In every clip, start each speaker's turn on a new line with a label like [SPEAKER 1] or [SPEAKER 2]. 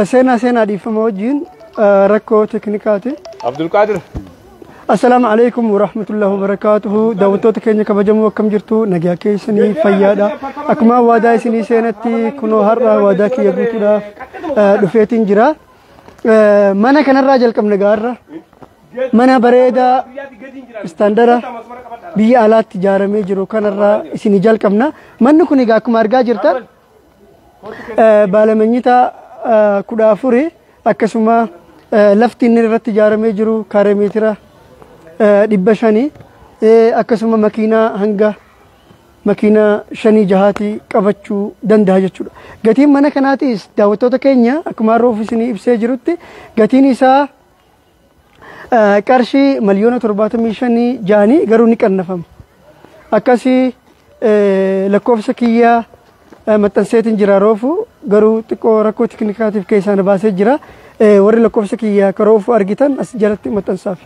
[SPEAKER 1] Seenaa seenaa dhiifama wajjin rakkoo teeknikaati.
[SPEAKER 2] Abdulqaadir.
[SPEAKER 1] Assalaamu alaikum warahmatullahi wabarakaatuhu. Daawwattoota keenya kabajamoo akkam jirtu? Nagaa keessanii fayyaadha. Akkuma waadaa isinii seenatti kunoo har'a waadaa kiyya guutuudhaaf dhufeetiin jira. Mana kanarraa jalqabna gaarra. Mana bareedaa istaandara biyya alaatti ijaaramee jiru kanarraa isinii jalqabna. Manni kun egaa akkuma argaa jirtan baalamanyita 14 akkasuma lafti inni irratti ijaaramee jiru kaaree meetira 500 akkasuma makiinaa hanga makiinaa 5-6 qabachuu danda'a jechuudha. Gatiin mana kanaatis daawwattoota keenya akkuma har'a ofiisinii ibsee jirutti gatiin isaa qarshii 75,000,000 jaanii garuu ni qannafama. Akkasii lakkoofsa kiyyaa maxxanseetiin jira roofu garuu xiqqoo rakkoo teeknikaatiif keessaa na baasee jira. Warri lakkoofsa kiyyaa ka roofu argitan as jalatti maxxansaaf.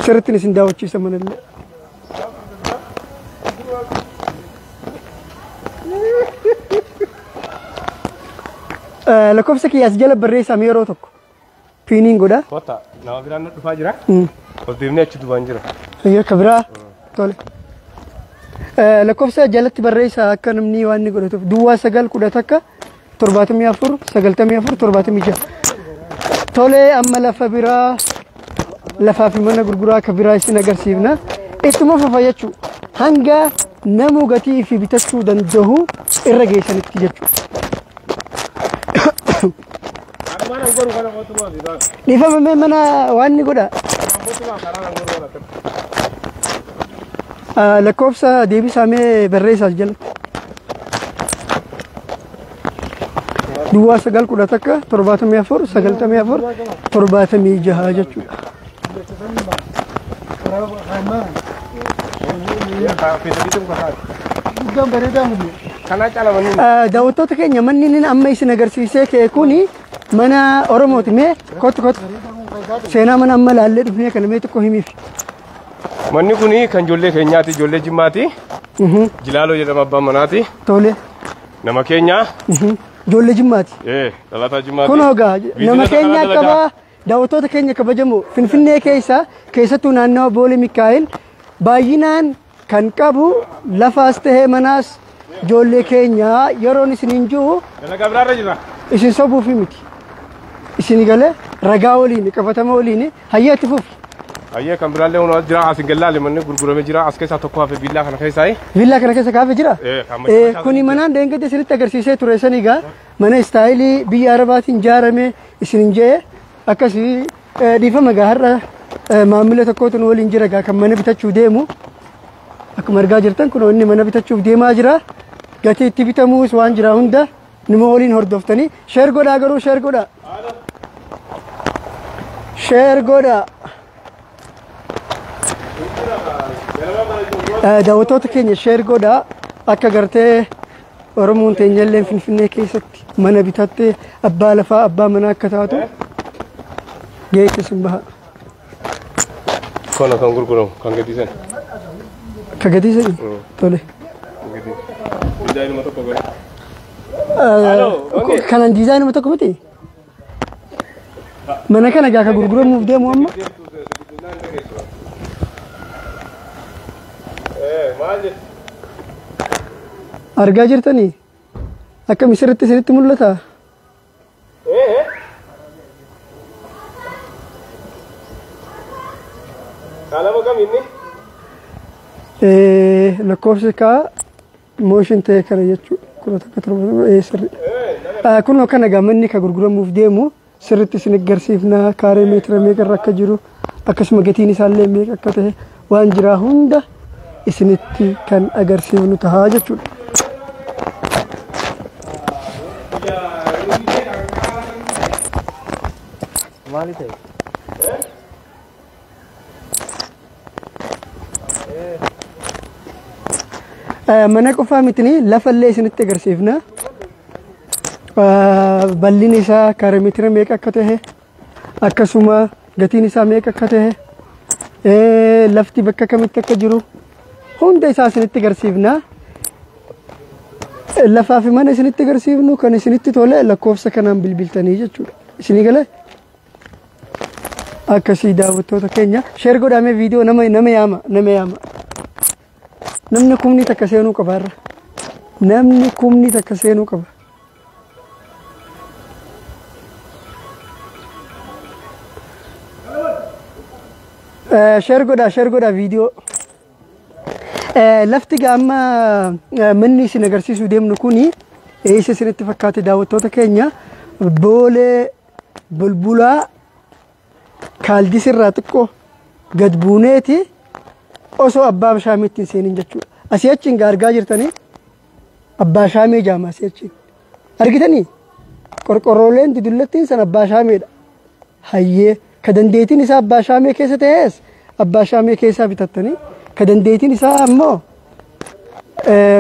[SPEAKER 1] Sirriitti isin daawwachiisa manallee. Lakkoofsa kiyyaa as jala barreessaa yeroo tokko. Piiniin godha.
[SPEAKER 2] Kota nama biraan dhufaa jira. Ol deemnee achi duubaan jira.
[SPEAKER 1] Akka biraa tole. Lakkoofsa jalatti barreessaa akka namni waan inni godhatuuf duwwaa 9 11 74 94 76. Tole amma lafa biraa lafaa fi mana gurguraa akka biraa isin agarsiifna. Ittuma fufa jechuudha. Hanga namuu gatii fi bitachuu danda'u irra geessanitti jechuudha. Dhiifama mee mana waan inni godha. Lakkoofsa deebisaa mee barreessaa jalatti. Duwwaa 9 11 74 94 76 jechuudha. Daawwattoota keenya manni inni amma isin agarsiisee ka'e kuni mana Oromooti. Mee kottu kottu seenaa mana amma laallee dhufnee kana mee xiqqoo himiif.
[SPEAKER 2] Manni kuni kan ijoollee keenyaati, ijoollee Jimmaati. Jilaaloo jedhama abbaan manaati.
[SPEAKER 1] Tole.
[SPEAKER 2] Nama keenya.
[SPEAKER 1] Ijoollee Jimmaati.
[SPEAKER 2] Dhalataa Jimmaati.
[SPEAKER 1] Kun hogaa nama keenya qabaa daawwattoota keenya kabajamoo Finfinnee keessa keessattuu naannawa Boolee Mikaa'el baay'inaan kan qabu lafaas tahee manaas ijoollee keenya yeroon isiniin jiru
[SPEAKER 2] Dalagaa biraarra jira.
[SPEAKER 1] Isin sobuufi miti. Isin galee ragaa waliin qabatama waliin hayyaa itti fufi.
[SPEAKER 2] Hayyee kan biraallee hunoo jira as hin gallaale manni gurguramee jira as keessaa tokko hafe villaa kana keessaa.
[SPEAKER 1] Villaa kana keessa kaafe jira? Kuni manaan deengadde isinitti agarsiisee ture san egaa mana istaayilii biyya Arabaatiin ijaarame isinin jee akkasii dhiifama egaa har'a maamila tokkootu nu waliin jira egaa kan mana bitachuu deemu. Akkuma argaa jirtan kun inni mana bitachuuf deemaa jira. Gatii itti bitamuus waan jira hunda numa waliin hordoftanii sheer godhaa garuu sheer godhaa. Sheer godhaa. Daawwattoota keenya sheer godhaa akka gartee Oromoon teenyallee Finfinnee keessatti mana bitattee abbaa lafaa abbaa manaa akka taatu geesse sun baha.
[SPEAKER 2] Kana kan gurguramu kan gadiisan.
[SPEAKER 1] Ka gadiisan? Tole.
[SPEAKER 2] Diizaayinuma tokko godhe.
[SPEAKER 1] Kanan diizaayinuma tokko miti? Mana kana gaa ka gurguramuuf deemu amma? Argaa jirtanii? Akka misirritti isinitti mul'ata?
[SPEAKER 2] Kalama kam inni?
[SPEAKER 1] Lakkoofsi kaa mooshin ta'e kana jechuudha. 11 7 sirri. Kunoo kana gaa manni ka gurguramuuf deemu sirritti isin agarsiifna kaaree meetira meeqa irra akka jiru akkasuma gatiin isaallee meeqa akka ta'e waan jiraa hunda isinitti kan agarsiifnu tahaa jechuudha.
[SPEAKER 3] Maali ta'e?
[SPEAKER 1] Mana qofaa mitini lafallee isinitti agarsiifna. Bal'inni isaa kaaree meetira meeqa akka ta'e, akkasuma gatiin isaa meeqa akka ta'e, lafti bakka kamitti akka jiru hunda isaa isinitti agarsiifna. Lafaa fi mana isinitti agarsiifnu kan isinitti tole lakkoofsa kanaan bilbiltanii jechuudha. Isinii galee? Akkasii daawwattoota keenya share godhamee viidiyoo nama nama yaama nama yaama. Namni kumni takka seenuu qaba irra. Namni kumni takka seenuu qaba. Share godhaa, share godhaa viidiyoo. Lafti amma manni isin agarsiisuu deemnu kuni eessa isinitti fakkaate daawwattoota keenya? Boolee Bulbulaa Kaaldisirraa xiqqoo gad buuneeti osoo abbaa shaamiitti hin seenin jechuudha. Asii achiin argaa jirtanii abbaa shaamee jaama asii achiin. Argitanii? Qorqorrooleen dudullattiin san abbaa shaameedha. Hayyee ka dandeettiin isaa abbaa shaamee keessa ta'es abbaa shaamee keessaa bitattanii, ka dandeettiin isaa ammoo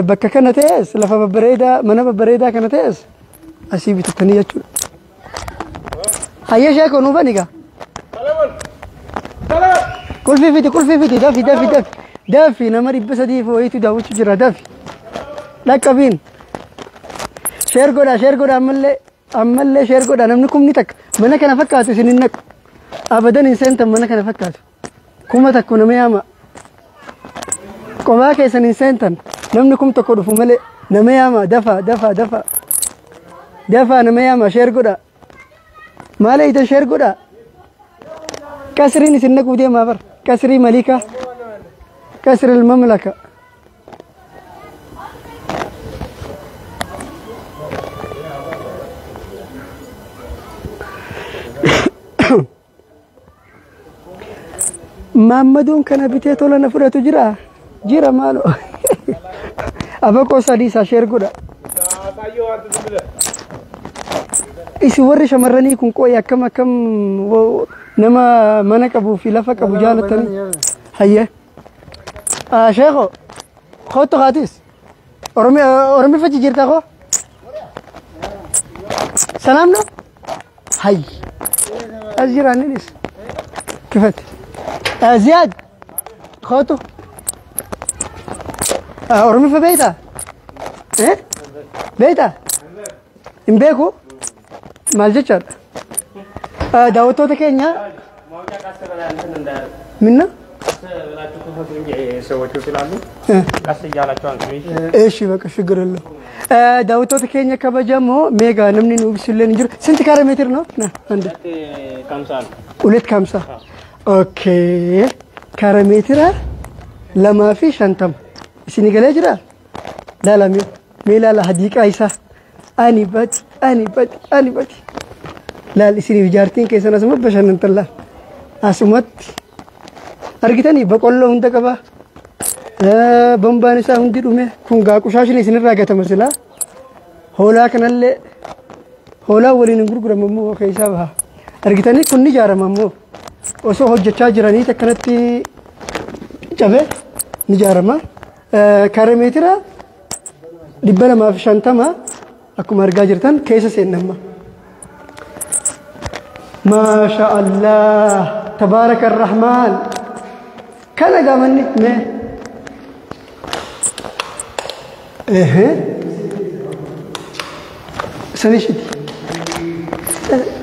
[SPEAKER 1] bakka kana ta'es lafa babbareedaa mana babbareedaa kana ta'es asii bitattanii jechuudha. Hayyee sheekoo nuuf anigaa. Qulfii fidi, qulfii fidi, dafi, dafi, dafi, dafi, nama 300 fi wayiitu daawwachuu jira, dafi. Dhaqqabiin. Share godhaa, share godhaa, ammallee ammallee share godhaa. Namni kumni takka mana kana fakkaatu isin hin naqu. Abadan hin seentan mana kana fakkaatu. 1000 nama yaama. Qophaa keessan hin seentan, namni 1000 dhufu malee. Nama yaama, dafa, dafa, dafa. Dafa, nama yaama, share godhaa. Maal eeyita, share godhaa. Qasriin isin naquu deemaa bara. Qasrii Malika. Qasri Mamlaka. Maammaduun kana bitee tola na fudhatu jira? Jira maaloo. Abaqoo sadii isaa share godha. Isin warri shamarranii kun qooyi akkam akkam nama mana qabuu fi lafa qabu jaalatanii? Hayyee. Sheekoo kootu kaatis. Oromifa jijjiirtaa koo? Salaam no? Hayy. As jiraanninis. Kifatti. Ziyaad kootu. Oromifa beektaa? Beektaa? Hin beeku? Maal jechaadha? Daawwattoota keenya minna?
[SPEAKER 2] ሰዎቹ ስላሉ ቀስ እያላችሁ አንሱ።
[SPEAKER 1] እሺ በቃ ችግር የለውም። Daawwattoota keenya kabajamoo, meegaa namni nu ibsullee hin jiru. ስንት ካሬ ሜትር ነው? ና አንድ
[SPEAKER 2] ከሀምሳ ነው።
[SPEAKER 1] ሁለት ከሀምሳ፣ okay. Kaare meetira 250 isin galee jira. Laala mee, mee laala hadiiqaa isaa. Ani bati, ani bati, ani bati. Laal, isiniif jaartiin keessan asuma bashannantan laal. Asumatti argitanii boqqolloo hunda qaba. Bombaan isaa hundi dhume kun gaa qushaashni isinirraa gatama silaa. Hoolaa kanallee hoolaa waliin hin gurguramu immoo keessaa baha. Argitanii, kun ni ijaarama immoo osoo hojjechaa jiranii akkanatti cabee ni ijaarama. Kaaree meetira 250 akkuma argaa jirtan keessa seennamma. Maasha Allah, tabaaraka arrahmaan. Kana gaamanni mee. Ehe. Sani shiti.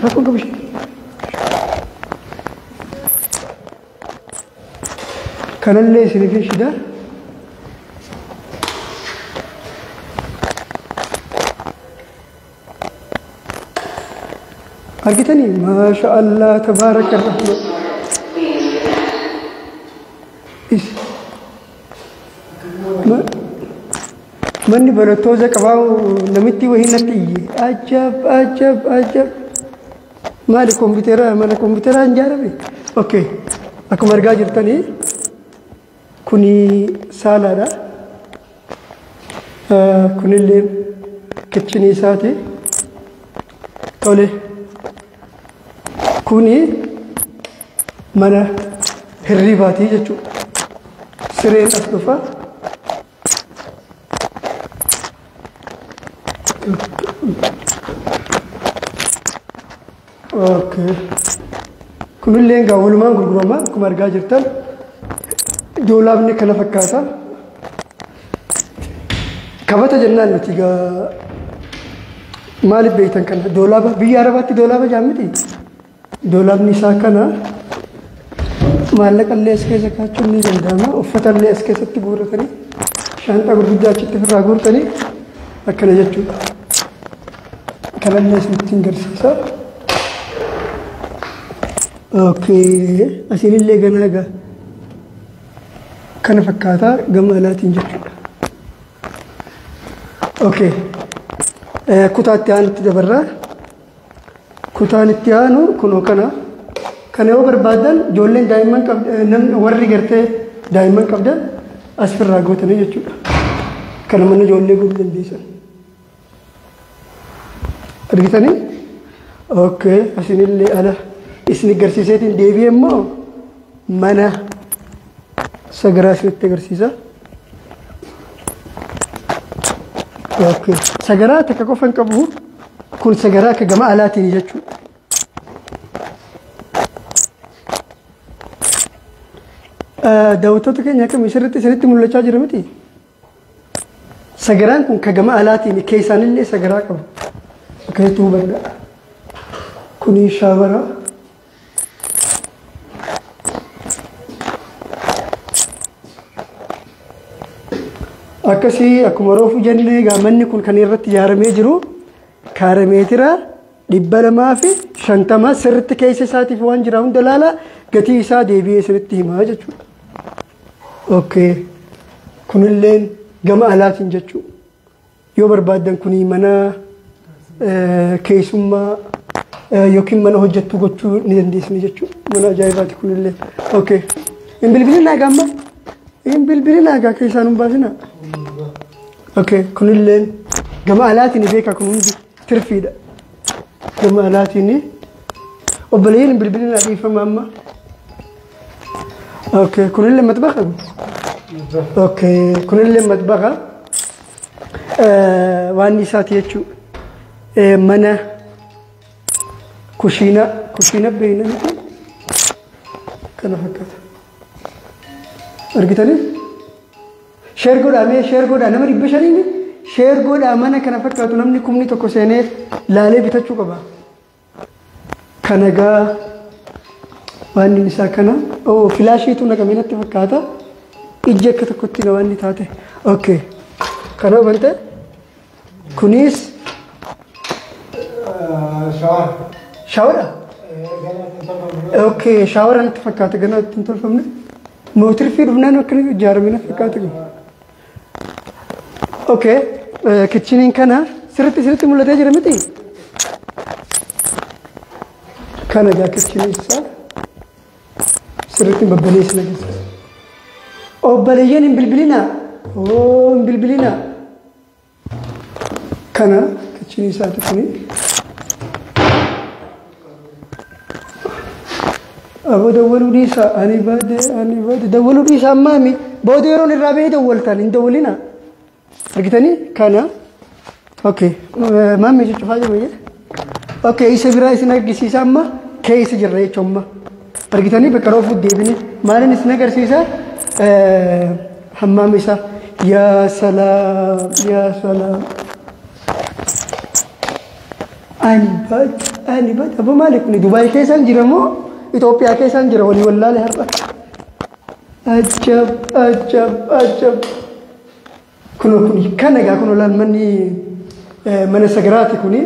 [SPEAKER 1] Rakkoon qabu shiti. Kanallee isiniif shida. Argitanii, maasha Allah, tabaaraka arrahmaan. Is. Manni barattoota qabaa namitti wahii natti iyye. Ajab, ajab, ajab. Maali, kompiitara mana kompiitaraa hin ijaarame? Okay. Akkuma argaa jirtanii kuni saalaadha. Kunillee kitchenii isaati. Tole. Kuni mana hirribaatii jechuudha. Sireen as dhufa. Okay. Kunillee egaa walumaan gurgurama akkuma argaa jirtan doolaabni kana fakkaata. Kabata jennaan nuti egaa maaliif beektan kana doolaaba biyya Arabaatti doolaaba jaamiti. Doolaabni isaa kana maallaqa illee as keessa kaa'achuun ni danda'ama. Uffata illee as keessatti guurratanii shaanxaa gurguddaa achitti ofirraa guurtanii akkana jechuudha. Kanallee isinitti hin garsiisa. Okay, asiinillee ganaa egaa kana fakkaata gama alaatiin jechuudha. Okay, kutaa itti aanutti dabarraa. Kutaan itti aanu kunoo kana. Kana yoo barbaadan ijoolleen daa'imman qabdan warri gartee daa'imman qabdan as firraa gootanii jechuudha. Kana mana ijoollee godhuu dandeessan. Argitanii? Okay, asiinillee ala isin agarsiiseetiin deebi'ee immoo mana sagaraa isinitti agarsiisa. Okay, sagaraa takka qofa hin qabu kun sagaraa akka gama alaatiin jechuudha. Daawwattoota keenya akkam isirratti isinitti mul'achaa jira miti? Sagaraan kun ka gama alaatiin keessaanillee sagaraa qaba. Akkasitti hubadhaa. Kuni shaawara. Akkasii akkuma roofu jennee egaa manni kun kan irratti ijaaramee jiru kaarameetira 250 sirriitti keessa isaatiif waan jira hunda laala gatii isaa deebi'ee isinitti himaa jechuudha. Okay. Kunilleen gama alaatiin jechuudha. Yoo barbaaddan kuni mana keessummaa yookiin mana hojjettu gochuu ni dandeessini jechuudha. Mana ajaa'ibaati kunillee. Okay. Hin bilbilinaa egaa amma? Hin bilbilinaa egaa keessaan hin baasinaa? Okay. Kunilleen gama alaatiin beekaa kun hundi tirfiidha. Gama alaatiin obboleeyyiin hin bilbilinaa dhiifama amma. Okay. Kunillee matbaqa? Okay. Kunillee matbaqa. Waan isaati jechuudha. Mana kushiina kushiina beeyna miti kana fakkaata. Argitanii? Sheer godhaa mee sheer godhaa nama 500 sheer godhaa mana kana fakkaatu namni 10,000 seenee laalee bitachuu qaba. Kana gaa waan isaa kana oo filaashiitu naqamee natti fakkaata. Ijji akka tokkotti na waan inni taate. Okay. Kana hubante kunis shaawara. Okay, shaawara natti fakkaata ganaa itti hin tolfamne. Mootirfii dhufnaan akkana ijaarame natti fakkaata. Okay, kitchiniin kana sirriitti sirriitti mul'atee jira miti? Kana egaa kitchiniin isaa sirriitti babbalee isin agarsiisa. Obboleeyyan hin bilbilinaa. Oo hin bilbilinaa. Kana kitchinii isaati kuni. Aboo dawwaluu dhiisaa ani baade ani baade dawwaluu dhiisaa ammaami booda yeroon irraa bahee dawwaltan hin dawwalinaa. Argitanii kana okay maammi cuccufaa jiru jedhe. Okay isa biraa isin argisiisa amma keessa jirra jechuun amma. Argitanii bakka roofuu deebine maaliin isin agarsiisa hammaam isaa yaa salaam yaa salaam. Ani baade ani baade aboo maali kuni Dubaay keessaan jira moo Itoophiyaa keessaan jira walii wallaale har'a. Ajab ajab ajab. Kunoo kuni kana egaa kunoo laal manni mana sagaraati kuni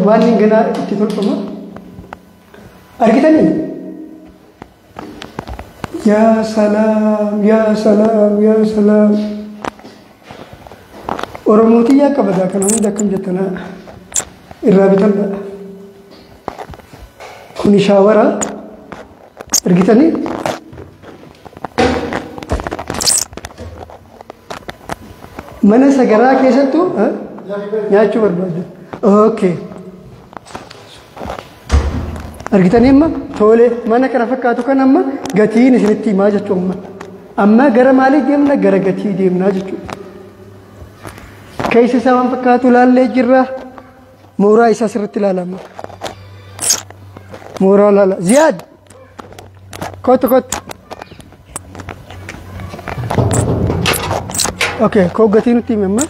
[SPEAKER 1] waan inni ganaa itti tolfama. Argitanii? Yaa salaam yaa salaam yaa salaam. Oromootii yaa qabadaa kana hunda akkam jettanaa irraa bitadha. Kuni shaawara argitanii? Mana sagaraa keessattuu nyaachuu barbaaddu. Okay. Argitanii amma tole mana kana fakkaatu kan amma gatiin isinitti himaa jechuudha amma. Amma gara maalii deemna? Gara gatii deemnaa jechuudha. Keessa isaa waan fakkaatu ilaallee jirra. Mooraa isaa sirriitti ilaalama. Mooraa ilaala. Ziyaad! Kottu kottu. Okay, koo gatii nutti himi amma.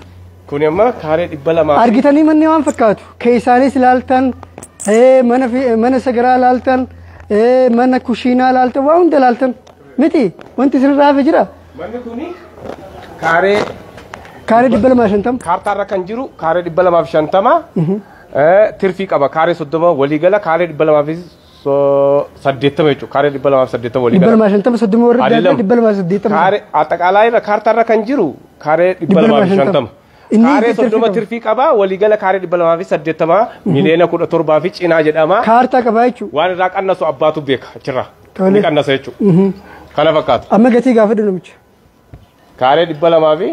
[SPEAKER 2] Kuni amma kaaree 200.
[SPEAKER 1] Argitanii manni waan fakkaatu. Keessaanis ilaaltan, mana sagaraa ilaaltan, mana kushiinaa ilaaltan, waa hunda ilaaltan. Miti wanti isinirraa hafe jira.
[SPEAKER 2] Manni kuni kaaree
[SPEAKER 1] Kaaree 250.
[SPEAKER 2] Kaartaarra kan jiru kaaree 250 tirfii qaba. Kaaree 30 waliigala kaaree 280 jechuudha. Kaaree 280 waliigala.
[SPEAKER 1] 250 30 warra 280.
[SPEAKER 2] Kaaree axaqaalaa kaartaarra kan jiru kaaree 250. Kaaree 30 tirfii qaba waliigala kaaree 280 miliyoona 17 fi cinaa jedhama.
[SPEAKER 1] Kaartaa qaba jechuudha.
[SPEAKER 2] Waan irraa qannasu abbaatu beeka achirraa. Ni qannasa jechuudha. Kana fakkaata.
[SPEAKER 1] Amma gatii gaafadhu namicha.
[SPEAKER 2] Kaaree 200 fi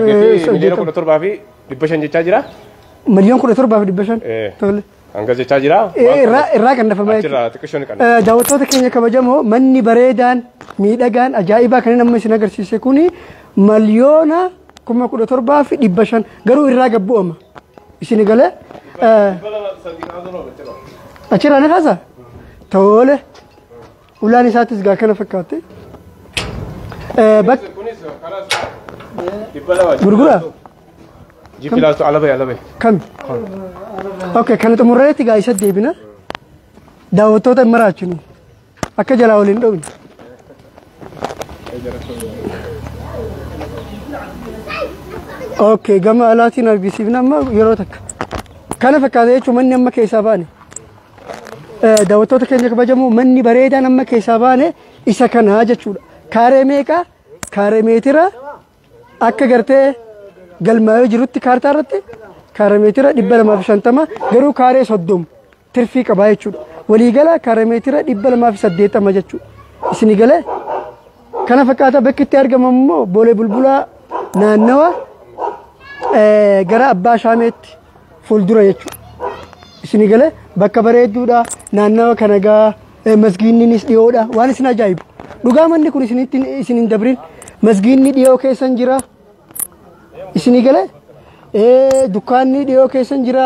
[SPEAKER 2] gatii miliyoona 17 fi 500 jechaa jira.
[SPEAKER 1] Miliyoona 17 fi 500. Tole.
[SPEAKER 2] Hanga jechaa jira.
[SPEAKER 1] Irraa qannafamaa
[SPEAKER 2] jechuudha. Achirraa xiqqishoon qannafa.
[SPEAKER 1] Daawwattoota keenya kabajamoo manni bareedaan miidhagaan ajaa'ibaa kan nama isin agarsiise kuni miliyoona 17 fi 500 garuu irraa gabbu'ama. Isin galee achirraa ni kaasa? Tole. Ulaan isaatis gaa kana fakkaate. Gurgura?
[SPEAKER 2] Jipilaatu alabee alabee.
[SPEAKER 1] Kami? Okay, kana xumurreetti gaa isa deebina. Daawwattoota hin maraachinu. Akka jalaa waliin dhowne. Okay, gama alaatiin argisiifna amma yeroo takka. Kana fakkaata jechuun manni amma keessaa baane. Daawwattoota keenya kabajamoo manni bareedaan amma keessaa baane isa kana jechuudha. Kaaree meeqa? Kaaree meetira akka gartee galmaa'ee jirutti kaartaa irratti kaaree meetira 250 garuu kaaree 30 tirfii qabaa jechuudha. Waliigala kaaree meetira 280 jechuudha. Isin galee kana fakkaata bakki itti argamu immoo Boolee Bulbulaa naannawa gara Abbaa Shaameetti fuuldura jechuudha. Isin galee bakka bareedduudha naannawa kana gaa masgiinninis dhiyoodha waan isin ajaa'ibu. Dhugaa manni kun isin hin dabrin masgiinni dhiyoo keessan jira. Isin galee dukkaanni dhiyoo keessan jira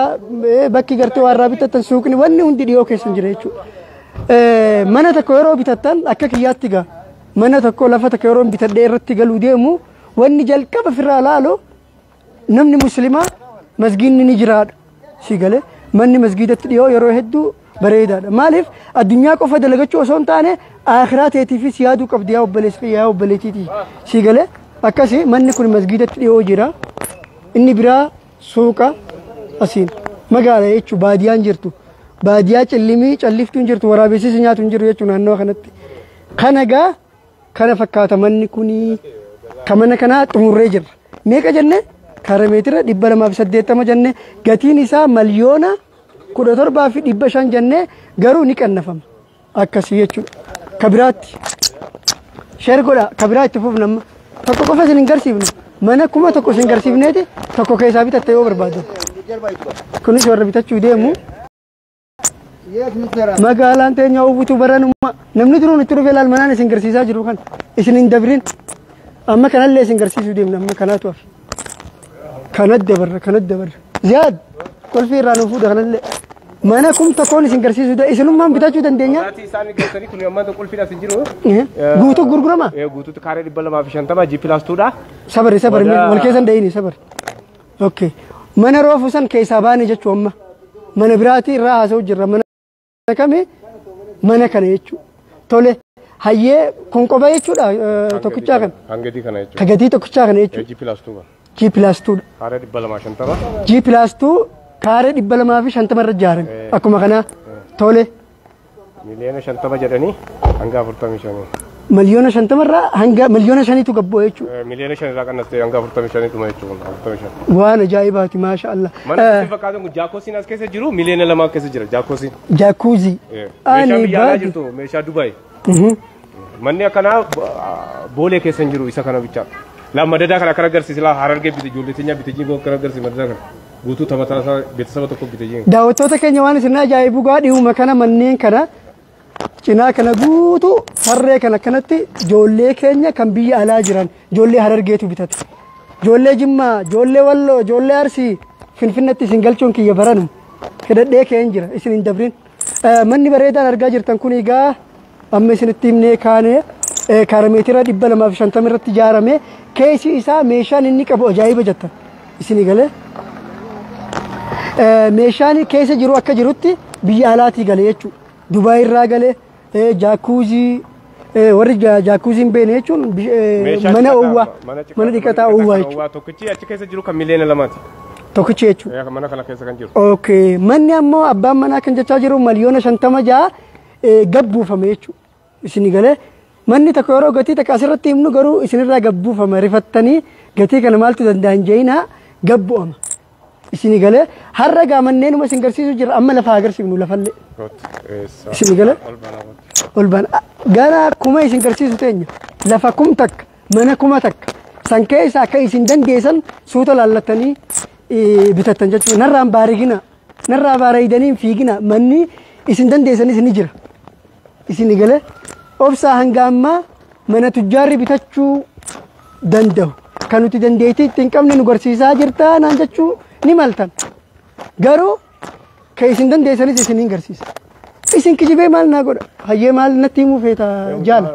[SPEAKER 1] bakki gartee warraa bitattan suuqni wanni hundi dhiyoo keessan jira jechuudha. Mana tokko yeroo bitattan akka kiyyaatti gaa mana tokko lafa tokko yeroo bitadhee irratti galuu deemu wanni jalqaba firraa laalu namni musliimaa masgiinni ni jiraadha. Si galee manni masgiidatti dhiyoo yeroo hedduu bareedaadha. Maaliif addunyaa qofa dalagachuu osoo hin taane akhiraa teetiifis yaaduu qabdi yaa obboleessa yaa obboleettiiti. Si galee akkasii manni kun masgiidatti dhiyoo jira. Inni biraa suuqa asiin magaala jechuun baadiyyaan jirtu. Baadiyyaa cillimii calliftuun jirtu waraabessis nyaatu hin jiru jechuun naannoo kanatti. Kana gaa kana fakkaata manni kuni kan mana kanaa xumurree jirra. Meeqa jenne kaaree meetira 280 jenne gatiin isaa miliyoona 17 fi 500 jenne garuu ni qannafama. Akkasii jechuudha. Kabiraatti sheer godha kabiraa itti fufna amma tokko qofa isin hin garsiifne mana 1000 isin garsiifneeti tokko keessaa bitatte yoo barbaadde. Kunis warra bitachuu deemu. Magaalaan teenya uwwitu baranuma namni duruun itti dhufee laal manaan isin garsiisaa jiru kan isin hin dabrin amma kanallee isin garsiisuu deemna amma kanaatu hafe. Kanat dabarra kanat dabarra. Ziyaad qolfii irraa nu fuudha kanallee. Mana 1000 isin garsiisuu isinummaan bitachuu dandeenya.
[SPEAKER 2] Maatii isaanii galtanii kun amma qulfiidhaas hin jiru.
[SPEAKER 1] Guutuu gurgurama?
[SPEAKER 2] Guutuutti kaaree 250 G plus 2 dha.
[SPEAKER 1] Sabari sabari wal keessan da'ini sabari. Okay. Mana roofu san keessaa baane jechuu amma. Mana biraatii irraa haasa'u jirra. Mana kami mana kana jechuudha. Tole hayyee kun qofa jechuudha tokkichaa kana.
[SPEAKER 2] Hangatii kana jechuudha.
[SPEAKER 1] Kagatii tokkichaa kana jechuudha.
[SPEAKER 2] G plus 2.
[SPEAKER 1] G plus 2 dha.
[SPEAKER 2] Kaaree 250.
[SPEAKER 1] G plus 2 kaaree 250 irra ijaarame. Akkuma kana tole.
[SPEAKER 2] Miliyoona 50 jedhanii hanga 45.
[SPEAKER 1] Miliyoona 50 irraa hanga miliyoona 5tu gabboo jechuudha.
[SPEAKER 2] Miliyoona 5 irraa qannastee hanga 45 dhuma jechuudha. 45.
[SPEAKER 1] Waan ajaa'ibaati maasha Allah.
[SPEAKER 2] Mana isin fakkaatu kun jaakoosiin as keessa jiru miliyoona 2 keessa jira jaakoosiin.
[SPEAKER 1] Jaakuuzii.
[SPEAKER 2] Meeshaa biyya alaa jirtu meeshaa Dubaay. Manni akkanaa Boolee keessa hin jiru isa kana bichaa. La madadaa kana akkana agarsiisa laa Harargee bite ijoollee teenya bite jiru akkana agarsiisa madadaa kana. Guutuu taphataa isaa beeksisa tokko bite jiru.
[SPEAKER 1] Daawwattoota keenya waan isin ajaa'ibu gaa dhihuma kana manneen kana cinaa kana guutuu tarree kana kanatti ijoollee keenya kan biyya alaa jiran ijoollee Harargeetu bitate. Ijoollee Jimmaa, ijoollee Walloo, ijoollee Arsii Finfinneetti isin galchuun kiyya baranu. Hidhadhee ka'een jira isin hin dabrin. Manni bareedaan argaa jirtan kun egaa amma isinitti himnee kaane kaarameetira 250 irratti ijaarame keessi isaa meeshaan inni qabu ajaa'iba jettan isinii galee. Meeshaan keessa jiru akka jirutti biyya alaatii galee jechuudha. Dubaay irraa galee jaakuuzii warri jaakuuzii hin beekne jechuun mana oowwaa mana dhiqataa oowwaa jechuudha.
[SPEAKER 2] Tokkichi achi keessa jiru kan miliyoona 2ti.
[SPEAKER 1] Tokkichi jechuudha.
[SPEAKER 2] Mana kana keessa kan jiru.
[SPEAKER 1] Okay. Manni ammoo abbaan manaa kan jechaa jiru miliyoona 56 gabbuufame jechuudha. Isinii galee manni tokko yeroo gatii takka asirratti himnu garuu isinirraa gabbuufama rifattanii gatii kana maaltu danda'an jeenaa gabbu'ama. Isinii galee har'a gaa manneenuma isin garsiisu jira amma lafa agarsiifnu lafallee. Isinii galee ol baana gara kuma isin garsiisu teenya lafa 1000 mana 1000 san keessa akka isin dandeessan suuta laallattanii bitattan jechuudha. Narraan baarigina narraa baaraydanii fiigina manni isin dandeessanis ni jira. Isinii galee obsaa hanga ammaa mana tujjaarri bitachuu danda'u. Kan nuti dandeettii ittiin qabne nu garsiisaa jirta naan jechuu ni maltan. Garuu kan isin dandeessanis isin hin garsiisa. Isin kijibee maal naa godha? Hayyee maal natti himuu feeta jaala?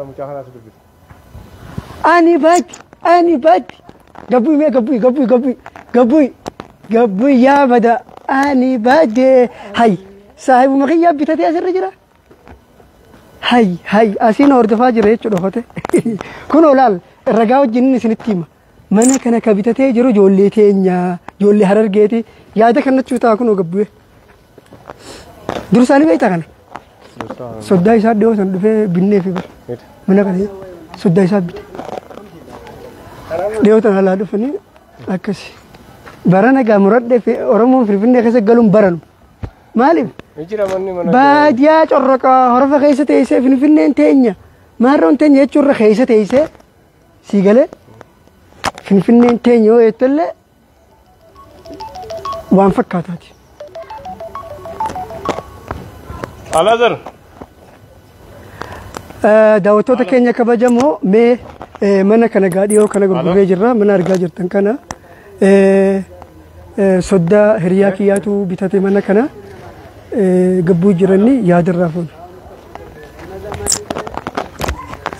[SPEAKER 1] Ani baati ani baati gabbuu mee gabbuu gabbuu gabbuu gabbuu gabbuu yaa bada ani baadee hay saahibuma kiyyaa bitatee asirra jira. Hay hay asiin hordofaa jira jechuudha hote. Kun olaal ragaa wajjin isinitti hima. Mana kana ka bitatee jiru ijoollee teenya ijoollee Harargeeti yaada kannachuu ta'a kunoo gabbu'e. Dursaanii beektaa kana? Soddaa isaa dhiyoo san dhufee binnee fi bara. Mana kana soddaa isaa bite. Dhiyoo tan alaa dhufanii akkasi. Barana gaa muradhee Oromoon Finfinnee keessa galuun baranu. Maaliif? Baadiyyaa corroqaa horofa keessa teessee Finfinneen teenya. Maarroon teenya jechuurra keessa teessee sii galee Finfinneen teenya yoo jettellee waan fakkaataati.
[SPEAKER 2] Alazar.
[SPEAKER 1] Daawwattoota keenya kabajamoo mee mana kana gaadhiyoo kana gurgurree jirra mana argaa jirtan kana soddaa hiriyaa kiyyaatu bitate mana kana gabbuu jiranni yaadarraa fuuna.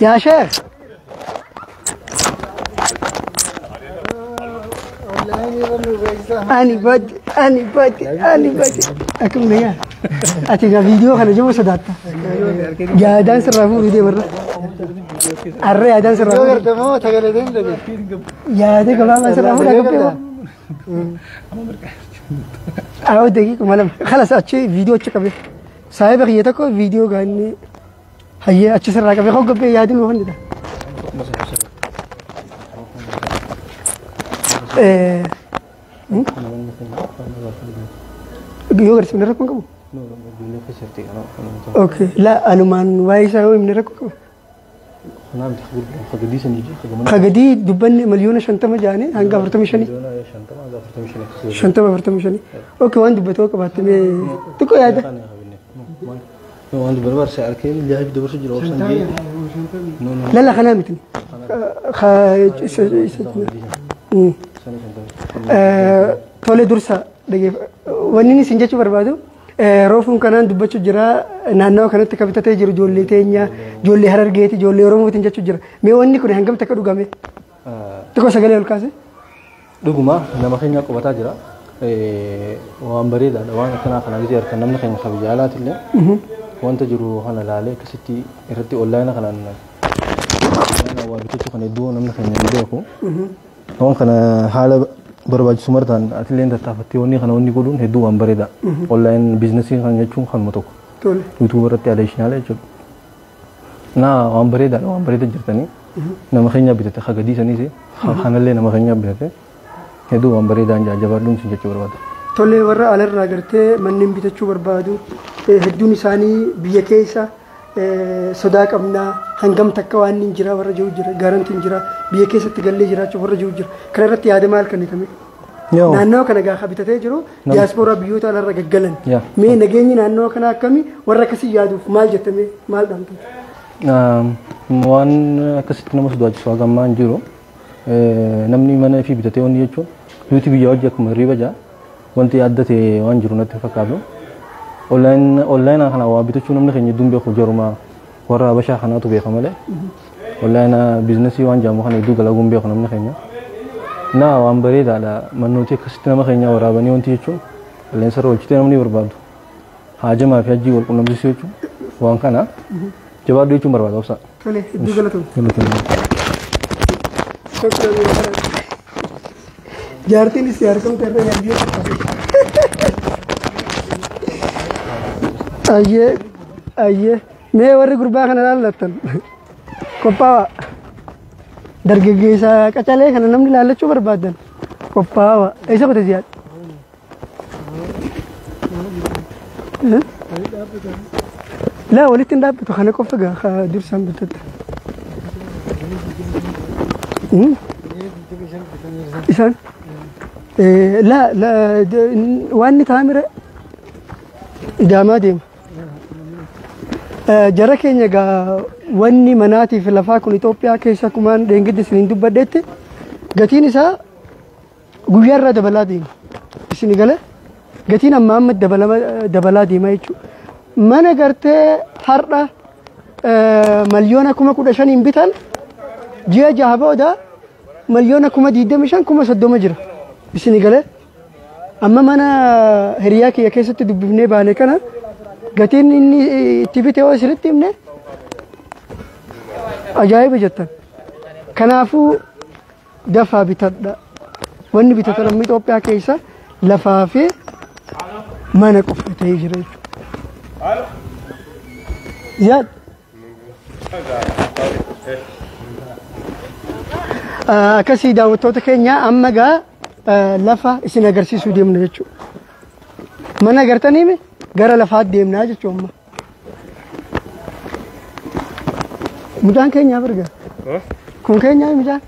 [SPEAKER 1] Yaa sheekh. Ani badi ani badi ani badi akkam nagaa ati gaa viidiyoo kana jiru sodaatta yaadaan sirraa fuudhuu deemarra arra yaadaan sirraa fuudhuu yaada gabaabaa sirraa fuudhaa gabbee أو دقيقة ما لم خلاص أتشي فيديو أتشي قبل صاحب خيّة تكو فيديو قاني هيا أتشي سرعة قبل خو قبل يادين وهن ده yoo garsiifne ni rakkoo qabu? Okay. La anumaan waa'ee isaa yoo himne rakkoo qaba? Kagadii dubbanne miliyoona 50 jaanii hanga 45. 50 45. Okay waan dubbatoo qabaatte mee xiqqoo yaada.
[SPEAKER 3] Waan barbaarse arkee jaahib dabarsu jira obsan jee.
[SPEAKER 1] La kanaa miti. Tole dursa wanni inni isin jechuu barbaadu roofuun kanaan dubbachuu jira naannawa kanatti kan bitatee jiru ijoollee teenya ijoollee Harargeeti ijoollee Oromootiin jechuu jira mee wanni kun hangam takka dhugame xiqqoo sagalee ol kaase.
[SPEAKER 3] Dhuguma nama keenya qubataa jira. Waan bareedaadha waan akkanaa kana gisee harka namni keenya kabajaa alaatillee wanta jiru kana laalee akkasitti irratti onlaayina kanaan waa bitachuu kana iddoo namni keenya hin beeku. Waan kana haala barbaachisu martaan atillee tattaafattee wanni kana wanni godhuun hedduu waan bareeda. Online businessii kan jechuun kanuma tokko. YouTube irratti additional jechuudha. Naa waan bareedaadha waan bareeda jirtanii nama keenya bitate hagadii saniis kanallee nama keenya bitate hedduu waan bareedaan jajjabaadhuun sin jechuu barbaada.
[SPEAKER 1] Tole warra alarraa gartee manneen bitachuu barbaadu hedduun isaanii biyya keessa sodaa qabnaa hangam takka waan hin jira warra jiru jira gaarantiin jira biyya keessatti gallee jiraachuuf warra jiru jira kana irratti yaada maal kennitame? Naannoo kana gaafa bitatee jiru diyaaspooraa biyyoota alarra gaggalan mee nageenyi naannoo kana akkami warra akkasii yaaduuf maal jettame maal dhaamtu?
[SPEAKER 3] Waan akkasitti nama sodaachisu hagammaa hin jiru. Namni mana fi bitatee wanni jechuun nuti biyya hojii akkuma hirriba jaa wanti adda ta'e waan jiru natti fakkaatu. Onlaayinaa kana waa bitachuu namni keenya hedduun beeku jaruma warra Habashaa kanaatu beeka malee. Onlaayinaa biizinasii waan jedhamu kana hedduu dalaguun beeku namni keenya. Naa waan bareedaadha mannootii akkasitti nama keenya waraabanii wanti jechuun qilleensa irra oolchitee namni barbaadu. Haajamaa fi hajjii wal qunnamsiisuu jechuun waan kana jabaadhu jechuun barbaada obsa.
[SPEAKER 1] Tole, hedduu galatoom. Jaartiin isii harkamte irra yaadee. Ayyee ayyee mee warri gurbaa kana laallattan qophaa'aa dargaggeessa qacalee kana namni laallachuu barbaadan qophaa'aa eessa qote Ziyaad? Laa walitti hin dhaabbatu kana qofa gaa dursaan bitatta. Isaan laa waan inni taa'amire idaamaa deema. Jara keenya gaa wanni manaatii fi lafaa kun Itoophiyaa keessa akkumaan deengiddi isiniin dubbadhetti gatiin isaa guyyaa irraa dabalaa deema. Isin gala gatiin amma amma dabalaa deema jechuudha. Mana gartee har'a 15,000,000 bitan ji'a 6 booda 25,000,000 30,000 jira. Isin gala amma mana hiriyaa kiyya keessatti dubbifnee baane kana gatiin inni itti bite yoo isinitti himne ajaa'iba jettan. Kanaafuu dafaa bitadha. Wanni bitatan amma Itoophiyaa keessa lafaa fi mana qofa ta'ee jira jechuudha. Ziyaad. Akkasii daawwattoota keenya amma gaa lafa isin agarsiisuu deemna jechuudha. Mana agartaniimi gara lafaatti deemnaa jechuudha amma. Mucaan keenyaa birga. Kun keenyaa mucaan?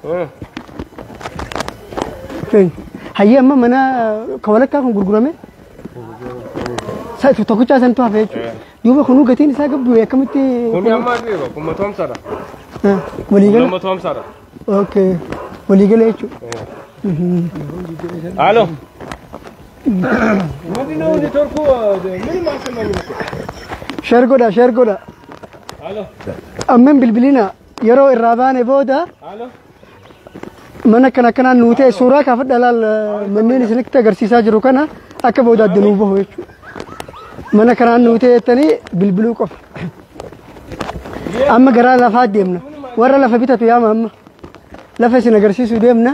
[SPEAKER 1] Keenya. Hayyee amma mana ka walakkaa kun gurgurame? Tokkichaa santu hafe jechuudha. Duuba kunuu gatiin isaa gabbu akkamitti?
[SPEAKER 2] Kuni amma kun 150dha.
[SPEAKER 1] Waliigala?
[SPEAKER 2] 250dha.
[SPEAKER 1] Okay. Waliigala jechuudha.
[SPEAKER 2] አሎ ምንድን ነው ኔትወርኩ? ምንም አልሰማኝም እኮ።
[SPEAKER 1] Share godha, share godha.
[SPEAKER 2] አሎ
[SPEAKER 1] Amman bilbilina yeroo irraa baane booda
[SPEAKER 2] አሎ
[SPEAKER 1] mana akkana akkanaan nuu ta'e suuraa kaafadha laal manneen isinitti agarsiisaa jiru kana akka booda adda nuu bahu jechuudha. Mana kanaan nuu ta'e jettanii bilbiluu qofa. Amma gara lafaa deemna. Warra lafa bitatu yaama amma. Lafa isin agarsiisuu deemna.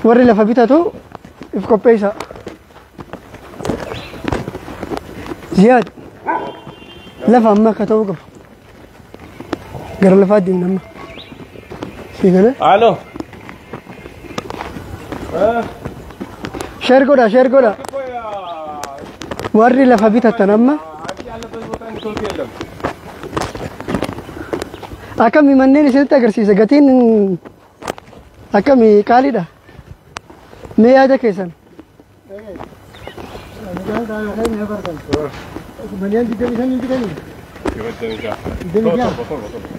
[SPEAKER 1] Warri lafa bitatu if qopheessa. Ziyaad lafa amma akka ta'uu qabu. Gara lafaa deemna amma. Sii galee?
[SPEAKER 2] አሎ
[SPEAKER 1] Share godha, share godha. Warri lafa bitatan amma
[SPEAKER 2] ያለበት ቦታ ኔትወርክ የለም።
[SPEAKER 1] akkami manneen isinitti agarsiisa gatiin akkami qaaliidha. Mee yaada keessan?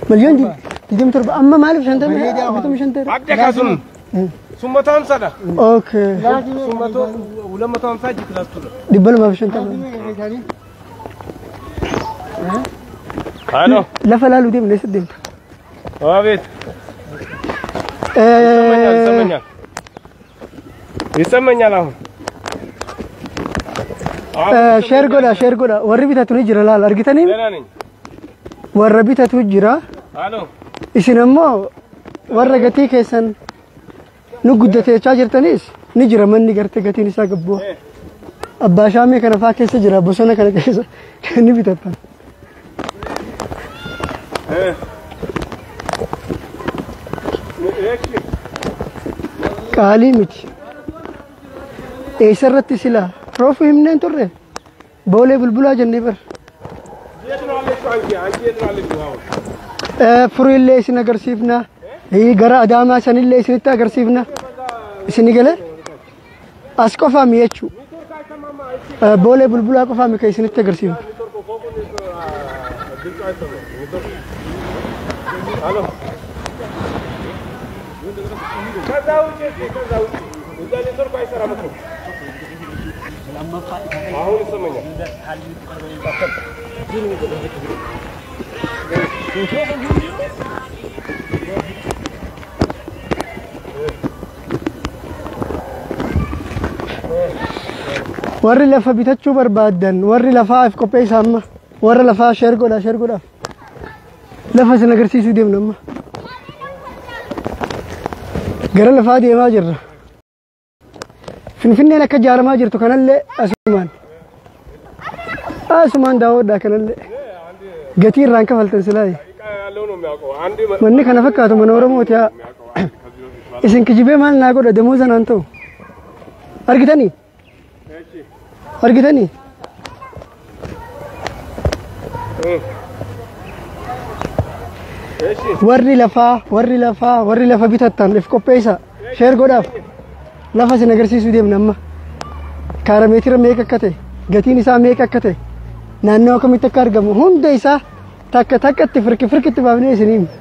[SPEAKER 1] 27,000,000 amma maaliif 45 ta'e?
[SPEAKER 2] አደካ sun sun 150dha.
[SPEAKER 1] Okay.
[SPEAKER 2] Sun 250 G plus twodha.
[SPEAKER 1] 250.
[SPEAKER 2] አሎ
[SPEAKER 1] Lafa laaluu deemna eessa deemta?
[SPEAKER 2] አቤት ይሰማኛል ይሰማኛል ይሰማኛል አሁን
[SPEAKER 1] Share godha, share godha. Warri bitatu ni jira laal argitanii?
[SPEAKER 2] ደህና ነኝ።
[SPEAKER 1] Warra bitatu jira.
[SPEAKER 2] አሎ
[SPEAKER 1] Isin ammoo warra gatii keessan nu guddatee jirtanis ni jira manni gartee gatiin isaa gabbu'a. Abbaa shaamii kana faa keessa jira bosona kana keessa ni bitatan. Qaalii miti. Eessarratti silaa roofu himneen turre Boolee Bulbulaa jennee bara.
[SPEAKER 2] የት ነው ያለችው? አንቺ አንቺ የት ነው ያለችው አሁን?
[SPEAKER 1] Furii isin agarsiifna. Gara Adaamaa sanillee isinitti agarsiifna. Isin galee as qofaami jechuu. Boolee Bulbulaa qofaami kan isinitti agarsiifna.
[SPEAKER 2] አሎ
[SPEAKER 1] Warri lafa bitachuu barbaadan, warri lafaaf qopheessa amma, warra lafaa share godhaa, share godhaa. Lafa isin agarsiisuu deemna amma. Gara lafaa deemaa jirra. Finfinneen akka ijaaramaa jirtu kanallee asumaan. Asumaan daawwadhaa kanallee. Gatii irraan kafaltan silaayi. Manni kana fakkaatu mana Oromooti haa. Isin kijibee maal naa godha demoo sanaan ta'u. Argitanii? Argitanii? Warri lafaa, warri lafaa, warri lafa bitattan if qopheessa. Share godhaaf. Lafa isin agarsiisuu deemna amma. Kaarameetira meeqa akka ta'e, gatiin isaa meeqa akka ta'e, naannoo akkamitti akka argamu hunda isaa takka takkatti firki firkitti baafnee isin himna.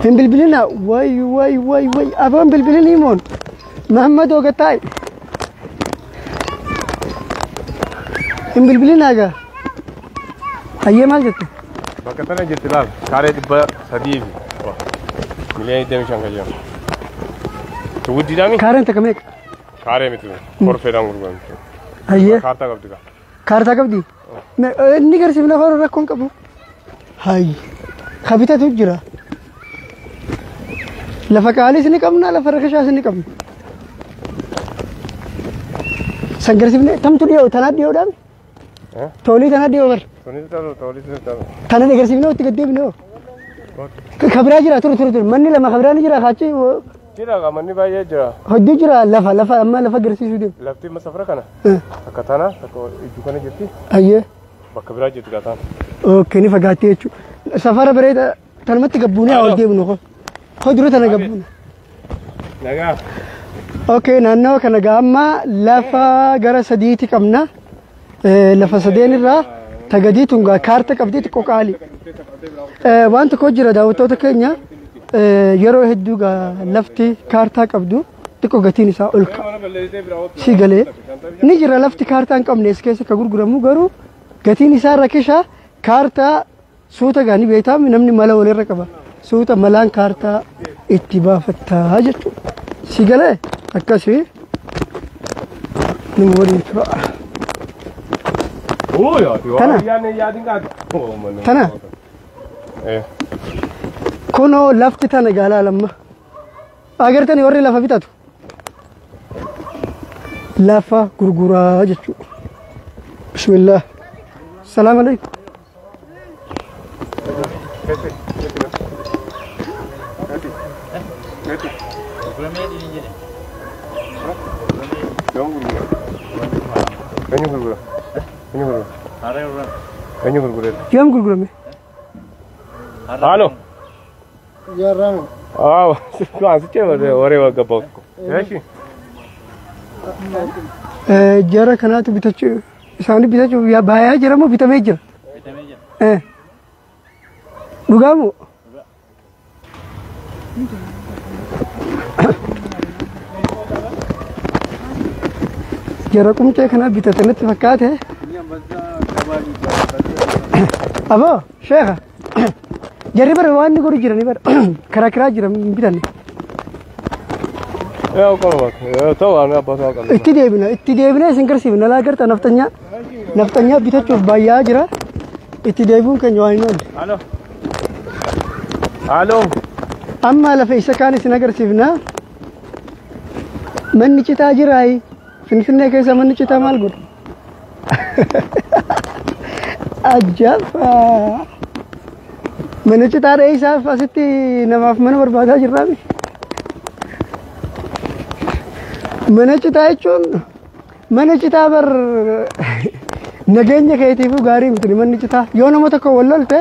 [SPEAKER 1] Hin bilbilina way way way way aboon bilbilini moon Muhammad Ogattaay. Hin bilbilina egaa. Hayyee maal jette?
[SPEAKER 2] Bakka tana jirti laal kaaree 300 fi miliyoona 25 kan jedhamu. Guddiidhaami?
[SPEAKER 1] Kaareen takka meeqa?
[SPEAKER 2] Kaaree miti korfeedhaan gurguramti.
[SPEAKER 1] Hayyee.
[SPEAKER 2] Kaartaa qabdi kaa.
[SPEAKER 1] Kaartaa qabdi? Inni garsiifna afaan rakkoon qabu. Hayyi. Ka bitatu jira. Lafa qaaliis ni qabna, lafa rakashaas ni qabna. San garsiifne tamtu dhiyoo tanaa dhiyoodhaan? Toolii tanaa dhiyoo bar.
[SPEAKER 2] Tunis ta'u toolis ta'u.
[SPEAKER 1] Tana agarsiifne itti gad deebine hoo. Ka biraa jira ture ture ture manni lama ka biraa ni jira kaachi.
[SPEAKER 2] Jira kaa manni baay'ee jira.
[SPEAKER 1] Hojii jira lafa lafa amma lafa agarsiisuu deemu.
[SPEAKER 2] Lafti amma safara kana. Takka tana takka ijju kana jirti.
[SPEAKER 1] Hayyee.
[SPEAKER 2] Bakka biraa jirti kaa tana.
[SPEAKER 1] Okay ni fagaattee jechuudha. Safara bareeda tanumatti gabbuunee haa ol deebinu koo. Koo dura tana gabbuune.
[SPEAKER 2] Nagaa.
[SPEAKER 1] Okay naannawa kana gaa amma lafa gara sadiiti qabna. Lafa sadeen irraa tagadii tun gaa kaarta qabdii xiqqoo qaali. Waan tokko jira daawwattoota keenya yeroo hedduu gaa lafti kaartaa qabdu xiqqoo gatiin isaa ol ka'a. Si galee ni jira lafti kaartaa hin qabne as keessa ka gurguramu garuu gatiin isaa rakisha kaartaa suuta gaa ni beektaa namni mala walirra qaba. Suuta malaan kaartaa itti baafattaa jechuudha. Si galee akkasii nama waliin tura. Tana. Tana. Kunoo lafti tana gaalaa lamma. Agartanii warri lafa bitatu. Lafa gurguraa jechuudha. Bismillah. Salaam alaikum. Yoom gurgurame?
[SPEAKER 2] Halo. አዎ አንስቼ ወሬ ገባሁ እኮ። እሺ
[SPEAKER 1] Jara kanaatu bitachuu isaanii bitachuu baayaa jira moo bitamee jira? Dhugaa moo? Jara qumcee kana bitate natti fakkaate. Aboo sheekha jarri bara waan inni godhu jirani bara karaa kiraa jira hin bitanne.
[SPEAKER 2] ያው ቆሞ ተው አባቷ አውቃለሁ።
[SPEAKER 1] Itti deebina itti deebina isin garsiifna laa garta naftanyaa naftanyaa bitachuuf baay'aa jira itti deebi'uun keenya waan hin oolle.
[SPEAKER 2] Halo halo.
[SPEAKER 1] Amma lafa isa kaan isin agarsiifna. Manni citaa jiraayi. Finfinnee keessa manni citaa maal godhu? Ajaa'iba! Mana citaa dheeyisaaf asitti namaaf mana barbaadaa jirraami. Mana citaa jechuun mana citaa bar nageenya keetiifuu gaarii miti manni citaa. Yoo nama tokko wal lolte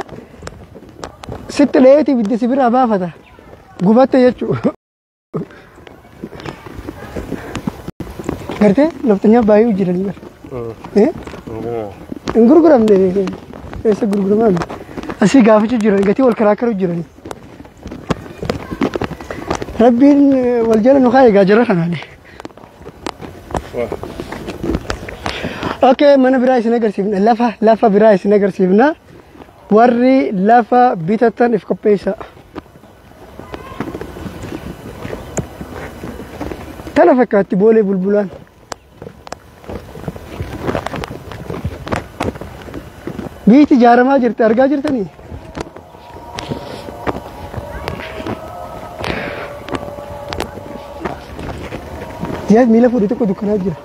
[SPEAKER 1] sitti dheetii ibiddi si biraa baafata. Gubatte jechuudha. Gartee naftanyaa baay'ee jiranii bara. Hin gurguramne eessa gurguramaa asii gaafachuu jiran gatii wal karaakkaruu jirani. Rabbiin wal jala nu haa eegaa jira kanaani. Okay, mana biraa isin agarsiifna. Lafa biraa isin agarsiifna. Warri lafa bitatan if qopheessa. Tana fakkaatti Boolee Bulbulaan. Biyyi ijaaramaa jirti argaa jirtanii? Ziyaad miila fuudhee tokko dukkanaa jira.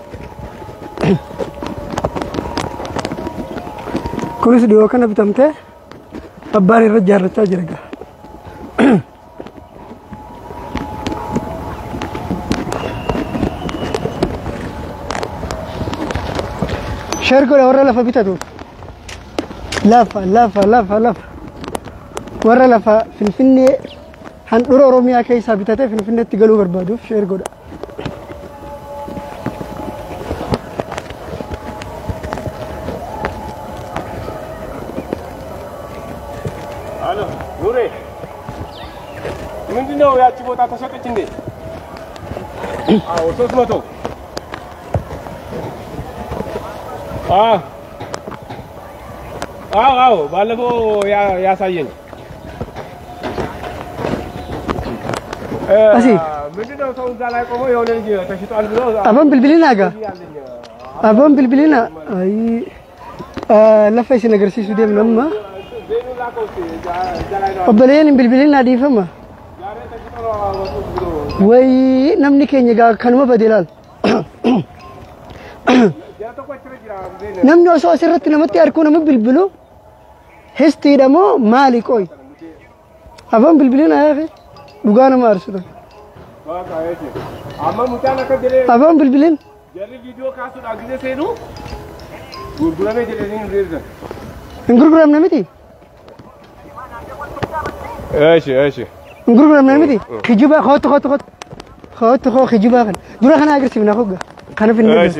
[SPEAKER 1] Kunis dhiyoo kana bitamtee abbaan irra ijaarrachaa jira egaa. Share godha warra lafa bitatuuf. Lafa lafa lafa lafa warra lafa Finfinnee handhuura Oromiyaa keessaa bitatee Finfinneetti galuu barbaaduuf share godha.
[SPEAKER 2] አሎ ኑሬ፣ ምንድነው ያቺ ቦታ ተሸጠች እንዴ? አዎ 300። አዎ አዎ አዎ ባለፈው ያሳየኝ
[SPEAKER 1] Asii.
[SPEAKER 2] ምንድነው ሰው እዛ ላይ ቆሞ የሆነ ልጅ ተሽጧል ብሎ
[SPEAKER 1] Aboon bilbilinaa gaa?
[SPEAKER 2] ያለኝ
[SPEAKER 1] Aboon bilbilina lafa isin agarsiisuu deemna amma.
[SPEAKER 2] ዜኑ ላከው እስኪ እዛ ላይ ነው
[SPEAKER 1] Obboleeyyan hin bilbilinaa dhiifama.
[SPEAKER 2] ዛሬ ተሽጦ ነው አወጡት ብሎ
[SPEAKER 1] Wayii namni keenya gaa kanuma bade laal.
[SPEAKER 2] ያ tokko achirra jira ዜኑ
[SPEAKER 1] Namni osoo asirratti namatti harkuu nama bilbilu histiidha moo maali qoy? Aboon bilbilina yaafe dhugaa nama aarsuudha.
[SPEAKER 2] በቃ እሺ amma mucaan akka jedhee
[SPEAKER 1] Aboon bilbilin
[SPEAKER 2] jarri viidiyoo kaasuudhaaf ጊዜ seenu gurguramee jedhanii nu deebisan.
[SPEAKER 1] hin gurguramne miti?
[SPEAKER 2] እሺ እሺ
[SPEAKER 1] Hin gurguramne miti? Kijibaa kootu kootu kootu kootu koo kijibaa kana dura kana agarsiifna hogga kana finne.
[SPEAKER 2] እሺ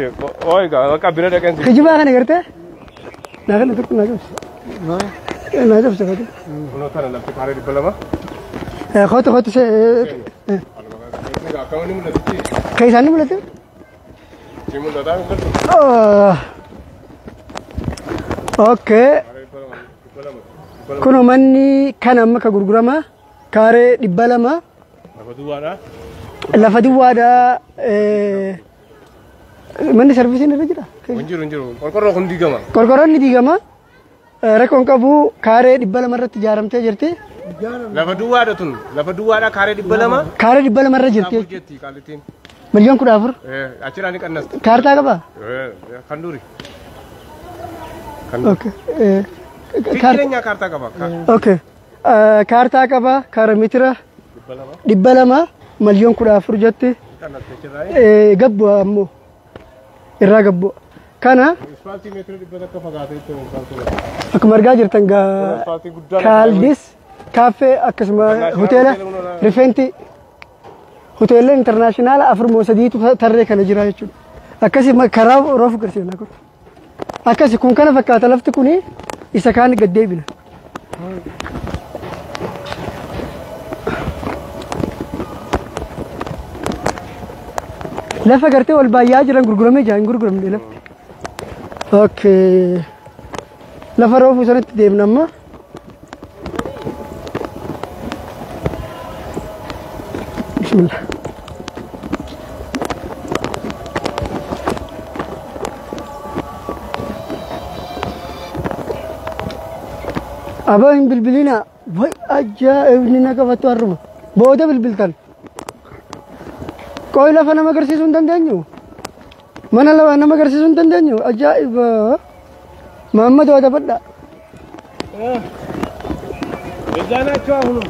[SPEAKER 2] ቆይ በቃ bira dhaqeen si
[SPEAKER 1] Kijibaa kana gartee naa kana tokko naa cabse. Naa cabse kootu.
[SPEAKER 2] kunoo tana lafti kaaree 200.
[SPEAKER 1] Kootu kootu
[SPEAKER 2] Akkamitti mul'atichi?
[SPEAKER 1] Keessaan ni mul'atu?
[SPEAKER 2] Si mul'ataa mul'atu?
[SPEAKER 1] Okay.
[SPEAKER 2] Kaaree 200 200.
[SPEAKER 1] Kun manni kan amma ka gurgurama kaaree 200.
[SPEAKER 2] Lafa duwwaadha.
[SPEAKER 1] Lafa duwwaadha. Manni sarvisiin irra jira.
[SPEAKER 2] Hin jiru hin jiru. Qorqorroo kun diigama.
[SPEAKER 1] Qorqorroon ni diigama. Rakkoon qabu kaaree 200 irratti ijaaramtee jirti.
[SPEAKER 2] Lafa duwwaadha tun. Lafa duwwaadha kaaree 200.
[SPEAKER 1] Kaaree 200 irra jirti.
[SPEAKER 2] Afur jetti qaalittiin.
[SPEAKER 1] 14,000,000.
[SPEAKER 2] Achirraa ni qannasti.
[SPEAKER 1] Kaartaa qabaa?
[SPEAKER 2] Kan duri. Kan duri.
[SPEAKER 1] Okay.
[SPEAKER 2] ትክክለኛ ካርታ qaba.
[SPEAKER 1] Okay. Kaartaa qaba kaara meetira
[SPEAKER 2] 200.
[SPEAKER 1] 200 14,000,000 jetti.
[SPEAKER 2] Qannasti achirraa.
[SPEAKER 1] Gabbu ammoo irraa gabbu. Kana
[SPEAKER 2] Ispaaltii meetira 100 fagaatee itti ispaaltii.
[SPEAKER 1] akkuma argaa jirtan gaa
[SPEAKER 2] Ispaaltii guddaa.
[SPEAKER 1] Kaaldis kaaffee akkasuma hoteela rifeentii hoteela internaashinaala afur moo sadiitu tarree kana jira jechuudha. Akkasi karaa roofu garsiifna kun. Akkasi kun kana fakkaata lafti kuni isa kaan gad deebina. Lafa gartee wal baay'aa jiran gurguramee jira hin gurguramne lafti. Okay. Lafa roofuu sanatti deemna amma. Bismillah. Abaa hin bilbilina. Way ajaa'ibni na qabattu har'uma. Booda bilbiltan. Qoy lafa nama agarsiisuu hin dandeenyu. Mana lafa nama agarsiisuu hin dandeenyu. Ajaa'iba. Mahammad waa dabadha.
[SPEAKER 2] እዛ ናቸው አሁንም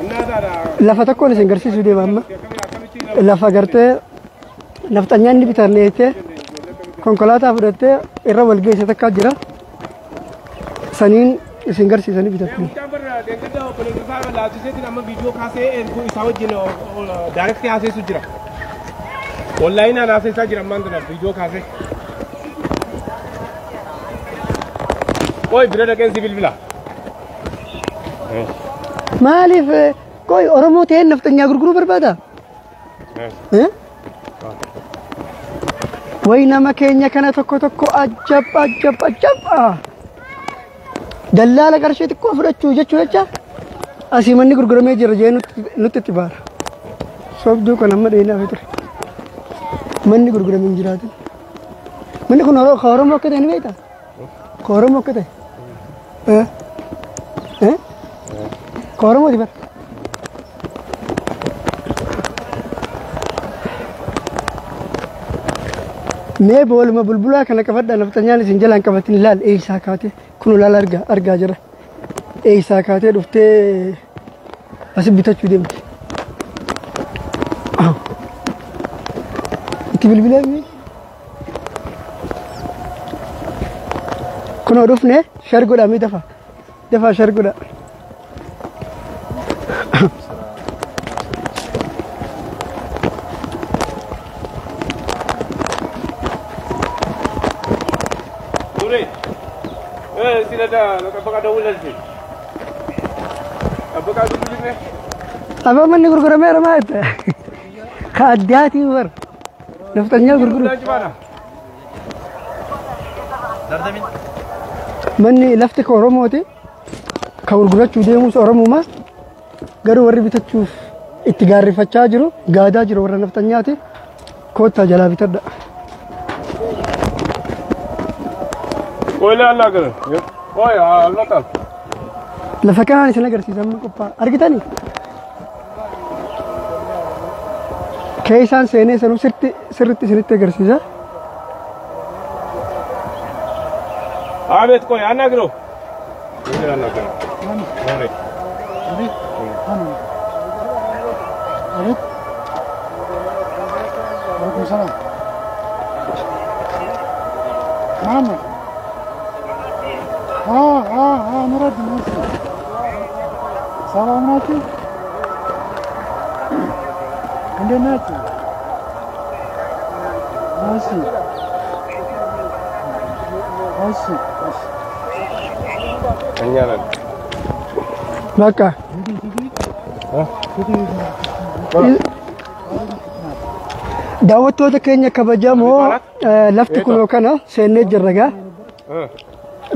[SPEAKER 2] እና ታዲያ
[SPEAKER 1] Lafa tokkoon isin agarsiisuu deema amma. Lafa gartee nafxanyaan ni bitanne jettee konkolaataa fudhattee irra wal geesse takkaa jira. Saniin isin garsiisanii bitattu.
[SPEAKER 2] Mucaan bara deeggarda obboleessa isaa laalchiseetiin amma viidiyoo kaasee erguu isaa wajjin direct haaseessu jira. Onlaayinaan haasa'aa jira ammaan tanaaf viidiyoo kaasee. Qoy bira dhaqeen si bilbila.
[SPEAKER 1] Maaliif qoy Oromoo ta'een nafxanyaa gurguruu barbaada? Way nama keenya kana tokko tokko ajab ajab ajab. Dallaala qarshii xiqqoo fudhachuu jechuu jecha asii manni gurguramee jira jee nutti itti baara. Sobduu kan amma dheenaa ture. Manni gurguramee hin jiraatin. Manni kun Oromoo akka ta'e ni beektaa? Oromoo akka ta'e. Oromooti bara. Mee booluma bulbulaa kana qabadhaa nafxanyaan isin jalaan qabatin ilaal eeysaa kaatee kun ilaal argaa jira. Eeysaa kaatee dhuftee asi bitachuu deemti. Itti bilbilee kunoo dhufne shar godhaa mee dafa dafa shar godhaa. Abaa manni gurgurameera maal ta'e? Ka addaatii bar nafxanyaa gurguru. Manni lafti ka Oromooti. Ka gurgurachuu deemus Oromuma. Garuu warri bitachuuf itti gaarrifachaa jiru gaadaa jiru warra nafxanyaati. Koottaa jalaa bitadha.
[SPEAKER 2] Qoylee allaa gara. Qoy almataan.
[SPEAKER 1] Lafa kanaan isin agarsiisa amma qophaa'a. Argitanii? Keessaan seenee sanuu sirriitti isinitti agarsiisa.
[SPEAKER 2] Abeet qoy annaa giroo.
[SPEAKER 4] Abeet. Waalaikum salaam. Maama. Nuradin nasıl? ሰላም ናችሁ? እንዴት ናችሁ? እሺ እሺ እሺ
[SPEAKER 2] እኛ ነን።
[SPEAKER 1] በቃ daawwattoota keenya kabajamoo lafti kunoo kana seennee jirra gaa.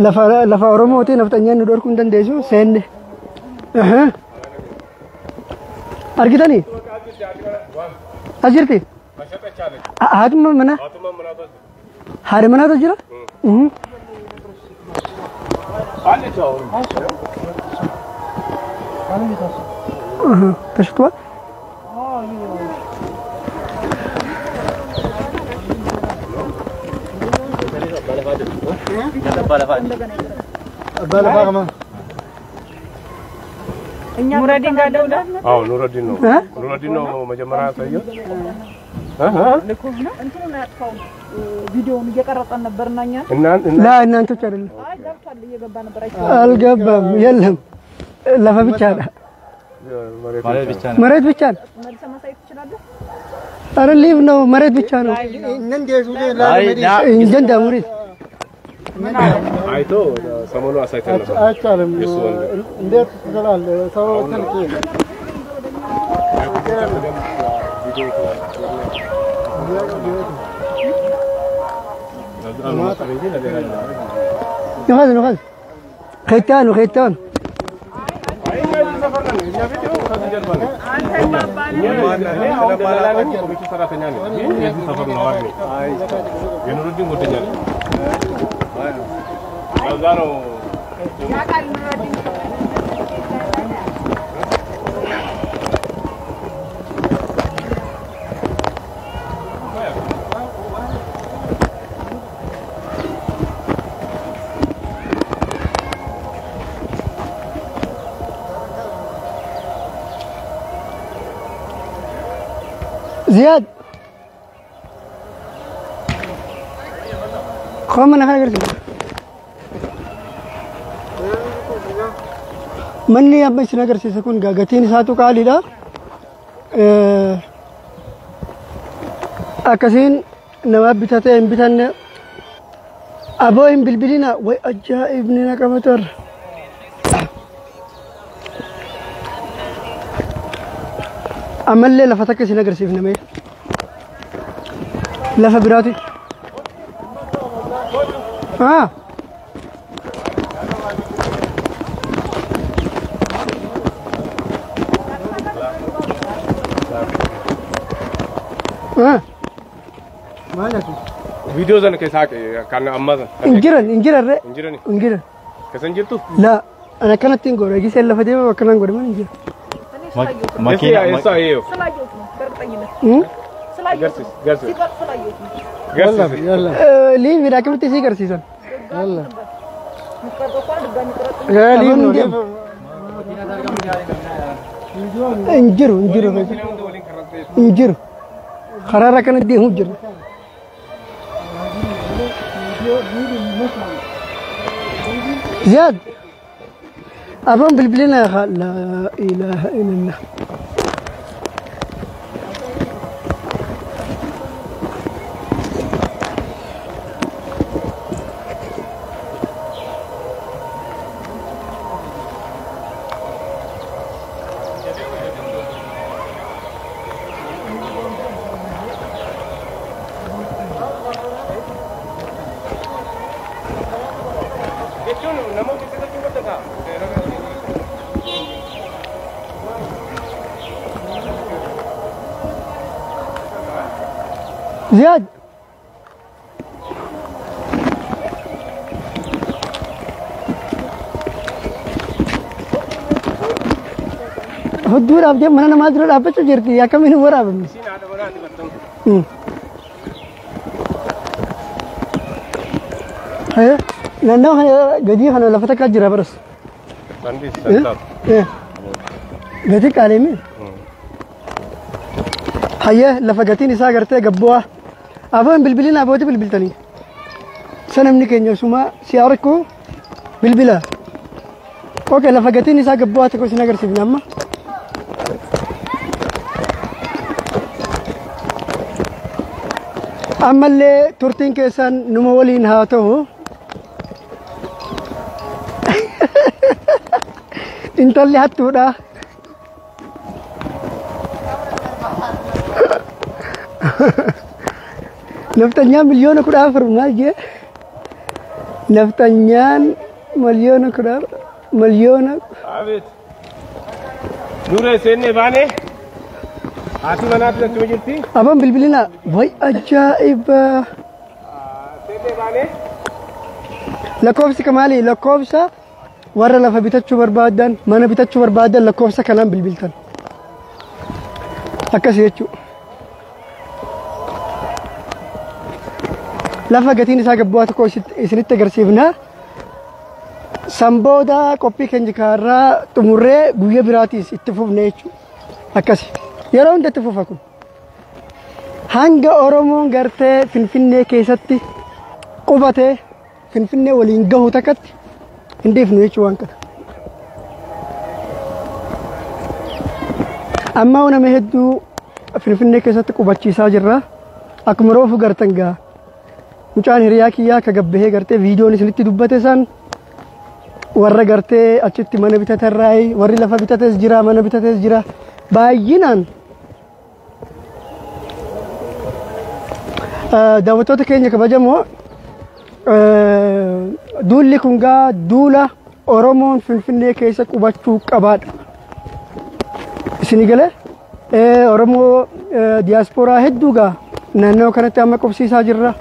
[SPEAKER 1] Lafa Oromooti nafxanyaan nu dhorkuu hin dandeessu seenne. Argitanii? As jirti? Haadhuma manaa? Haadha manaatu jira? ተሽጧል?
[SPEAKER 5] ኑረዲን ጋር ደውለህ?
[SPEAKER 2] አዎ ኑረዲን ነው። ኑረዲን ነው መጀመሪያ ያሳየው።
[SPEAKER 5] እንትኑን አጥፋው። ቪዲዮውን እየቀረጸን ነበርና እኛ
[SPEAKER 1] ላ እናንተ ብቻ አይደለም።
[SPEAKER 5] አይ ገብቷል፣ እየገባ ነበር።
[SPEAKER 1] አልገባም። የለም ለፈ ብቻ ነው። መሬት ብቻ ነው።
[SPEAKER 5] መልሰህ ማሳየት ትችላለህ?
[SPEAKER 1] ኧረ live ነው፣ መሬት ብቻ ነው። እንጀንዳ ሙሪት
[SPEAKER 2] አይቶ ሰሞኑ አሳይተን ነበር።
[SPEAKER 4] አይቻልም። እንዴት ትላለህ? ሰው ተልኬ
[SPEAKER 1] نخذ خيتان وخيتان زياد قوم انا خليك manni amma isin agarsiisa kun gatiin isaatu qaaliidha. Akkasiin nama bitatee hin bitanne aboo hin bilbilina way ajaa'ibni na qabatarra. Ammallee lafa takka isin agarsiifna mee lafa biraati. Ah. Ah.
[SPEAKER 2] Viidiyoo sana keessaa kan ammaa sana.
[SPEAKER 1] Injiran injiran re.
[SPEAKER 2] Injirani.
[SPEAKER 1] Injiran.
[SPEAKER 2] Keessa hin jirtu?
[SPEAKER 1] La ana kanatti hin godhu giseen lafa deema bakka nan godhu malee hin jiru.
[SPEAKER 2] Makiina eessa eeyyoo?
[SPEAKER 5] ስላየሁት ነው በእርግጠኝነት ስላየሁት
[SPEAKER 2] Garsiis
[SPEAKER 5] ነው
[SPEAKER 2] garsiis
[SPEAKER 5] ሲቀርጽ ስላየሁት ነው።
[SPEAKER 2] garsiis.
[SPEAKER 4] يلا
[SPEAKER 1] Liiviidha akkamitti isii garsiisan?
[SPEAKER 4] يلا
[SPEAKER 5] የምትቀርጸው ከሆነ ድጋሚ ቅረጽ።
[SPEAKER 4] يا ليف
[SPEAKER 1] Abon deema. Hin jiru hin jiru hin jiru. Karaarra kana deemuu jira. Ziyaad aboon bilbilina laa ilaaha illallah.
[SPEAKER 2] Jechuun namoota keessatti hubatan
[SPEAKER 1] Ziyaad Hudduu dhaabdee mana namaa dura dhaabbachuu jirti akkamiin hin waraabamne?
[SPEAKER 2] Isiin haadha manaati bartan.
[SPEAKER 1] Naannoo kana gadii kana lafa takkaa jira baras.
[SPEAKER 2] Sandis santaaf.
[SPEAKER 1] Gatii qaaleemi. Hayyee lafa gatiin isaa gartee gabbu'aa. Aboon bilbilin abooti bilbiltanii. Sanamni keenya suma si arku bilbila. Okay lafa gatiin isaa gabbu'aa tokko isin agarsiifna amma. Ammallee turtiin keessan numa waliin haa ta'u. Intalli hattuudha. Naftanyaan 14,000,000 maal jee? Naftanyaan 14,000,000
[SPEAKER 2] Abeet. Nuree seennee baane haati manaatti achuma jirti.
[SPEAKER 1] Aboon bilbilina way ajaa'iba.
[SPEAKER 2] Seennee baane.
[SPEAKER 1] Lakkoofsi maali? Lakkoofsa warra lafa bitachuu barbaadan, mana bitachuu barbaadan lakkoofsa kanaan bilbiltan. Akkas jechuudha. Lafa gatiin isaa gabbu'aa tokko isinitti agarsiifna. San booda qophii keenya kaarraa xumurree guyyaa biraatiis itti fufne jechuudha. Akkasi. Yeroo hunda itti fufa kun. Hanga Oromoon gartee Finfinnee keessatti qubatee Finfinnee waliin gahu takkatti hin dhiifnu jechuudha waan kana. Amma nama hedduu Finfinnee keessatti qubachiisaa jirra. Akkuma roofu gartan gaa. Mucaan hiriyaa kiyyaa akka gabbahee gartee viidiyoon isinitti dubbate san warra gartee achitti mana bitatarraayi warri lafa bitates jira mana bitates jira baay'inaan daawwattoota keenya kabajamoo duulli kun gaa duula Oromoon Finfinnee keessa qubachuu qabaadha. Isinii galee Oromoo diyaaspooraa hedduu gaa naannoo kanatti amma qubsiisaa jirra.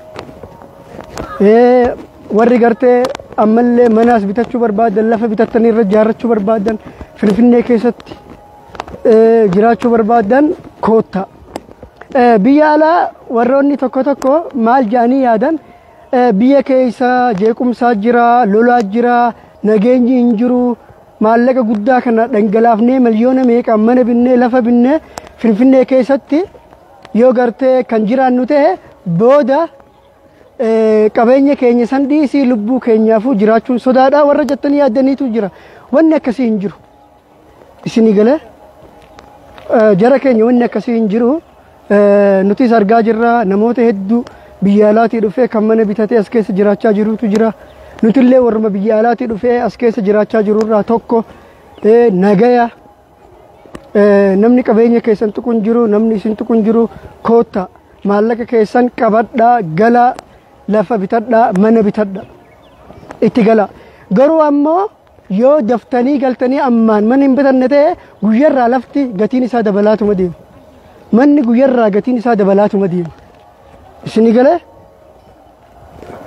[SPEAKER 1] Warri gartee ammallee manaas bitachuu barbaadan lafa bitattanii irra ijaarrachuu barbaadan Finfinnee keessatti jiraachuu barbaadan koottaa. Biyya alaa warroonni tokko tokko maal jedhanii yaadan biyya keessa jeequmsaa jira, lolaa jira, nageenyi hin jiru, maallaqa guddaa kana dhangalaafnee miliyoona meeqa mana binnee lafa binnee Finfinnee keessatti yoo gartee kan jiraannu ta'e booda qabeenya keenya san dhiisii lubbuu keenyaafuu jiraachuun sodaadhaa warra jettanii yaaddaniitu jira. Wanni akkasii hin jiru. Isinii galee jara keenya wanni akkasii hin jiru. Nutis argaa jirra namoota hedduu biyya alaatii dhufee kan mana bitatee as keessa jiraachaa jirutu jira. Nutillee warruma biyya alaatii dhufee as keessa jiraachaa jirurraa tokko nagaya. Namni qabeenya keessan tuqu hin jiru, namni isin tuqu hin jiru. Koottaa maallaqa keessan qabadhaa, galaa, lafa bitadhaa, mana bitadhaa, itti galaa. Garuu ammoo yoo daftanii galtanii ammaan mana hin bitanne ta'e guyyarraa lafti gatiin isaa dabalaatuma deema. Manni guyyarraa gatiin isaa dabalaatuma deema. Isin galee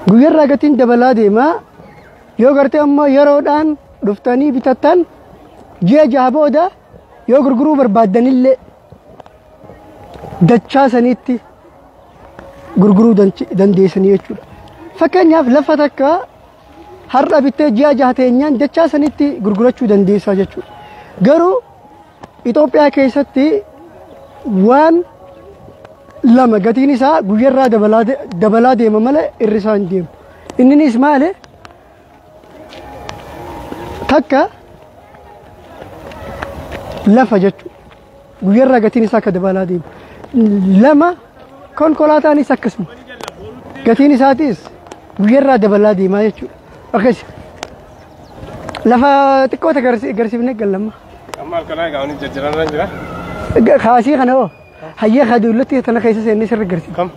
[SPEAKER 1] guyyarraa gatiin dabalaa deema. Yoo gartee ammoo yeroodhaan dhuftanii bitattan ji'a 6 booda yoo gurguruu barbaaddanillee dachaa saniitti gurguruu dandeessanii jechuudha. Fakkeenyaaf lafa takka har'a bittee ji'a 6 teenyaan dachaa sanitti gurgurachuu dandeessaa jechuudha. Garuu Itoophiyaa keessatti waan lama gatiin isaa guyyarraa dabalaa deema malee irri isaa hin deemu. Inninis maali? Takka lafa jechuudha. Guyyarraa gatiin isaa akka dabalaa deemu. Lama konkolaataanis akkasuma. Gatiin isaatis guyyarraa dabalaa deemaa jechuudha. Akkas lafa xiqqoota garsiifnee gallamma.
[SPEAKER 2] Amma halkanaa egaa wanni jajjaranaan jira.
[SPEAKER 1] Kaasii kana hoo hayyee kadullatti tana keessa seennee sirri garsiifne.
[SPEAKER 2] Kam?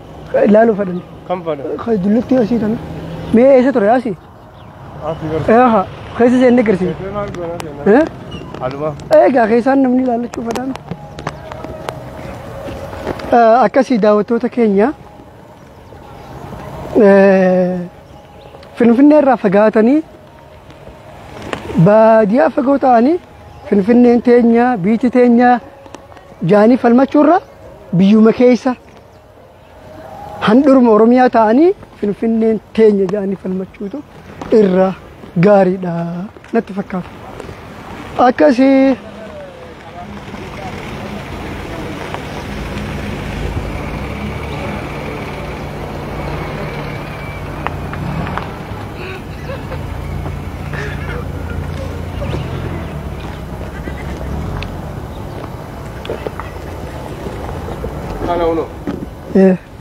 [SPEAKER 1] Ilaaluu fadhan.
[SPEAKER 2] Kam fadhan?
[SPEAKER 1] Kadullatti asii tana. Mee eessa ture asii?
[SPEAKER 2] Asii garsiifne.
[SPEAKER 1] Keessa seennee garsiifne.
[SPEAKER 2] Aluma.
[SPEAKER 1] Egaa keessaan namni ilaallachuu fadhan. Akkasii daawwattoota keenya Finfinnee irraa fagaatanii baadiyyaa fagoo ta'anii Finfinneen teenya biitti teenya jaanii falmachuurra biyyuma keessa handhuruma Oromiyaa ta'anii Finfinneen teenya jaanii falmachuutu irra gaariidha natti fakkaata. Akkasii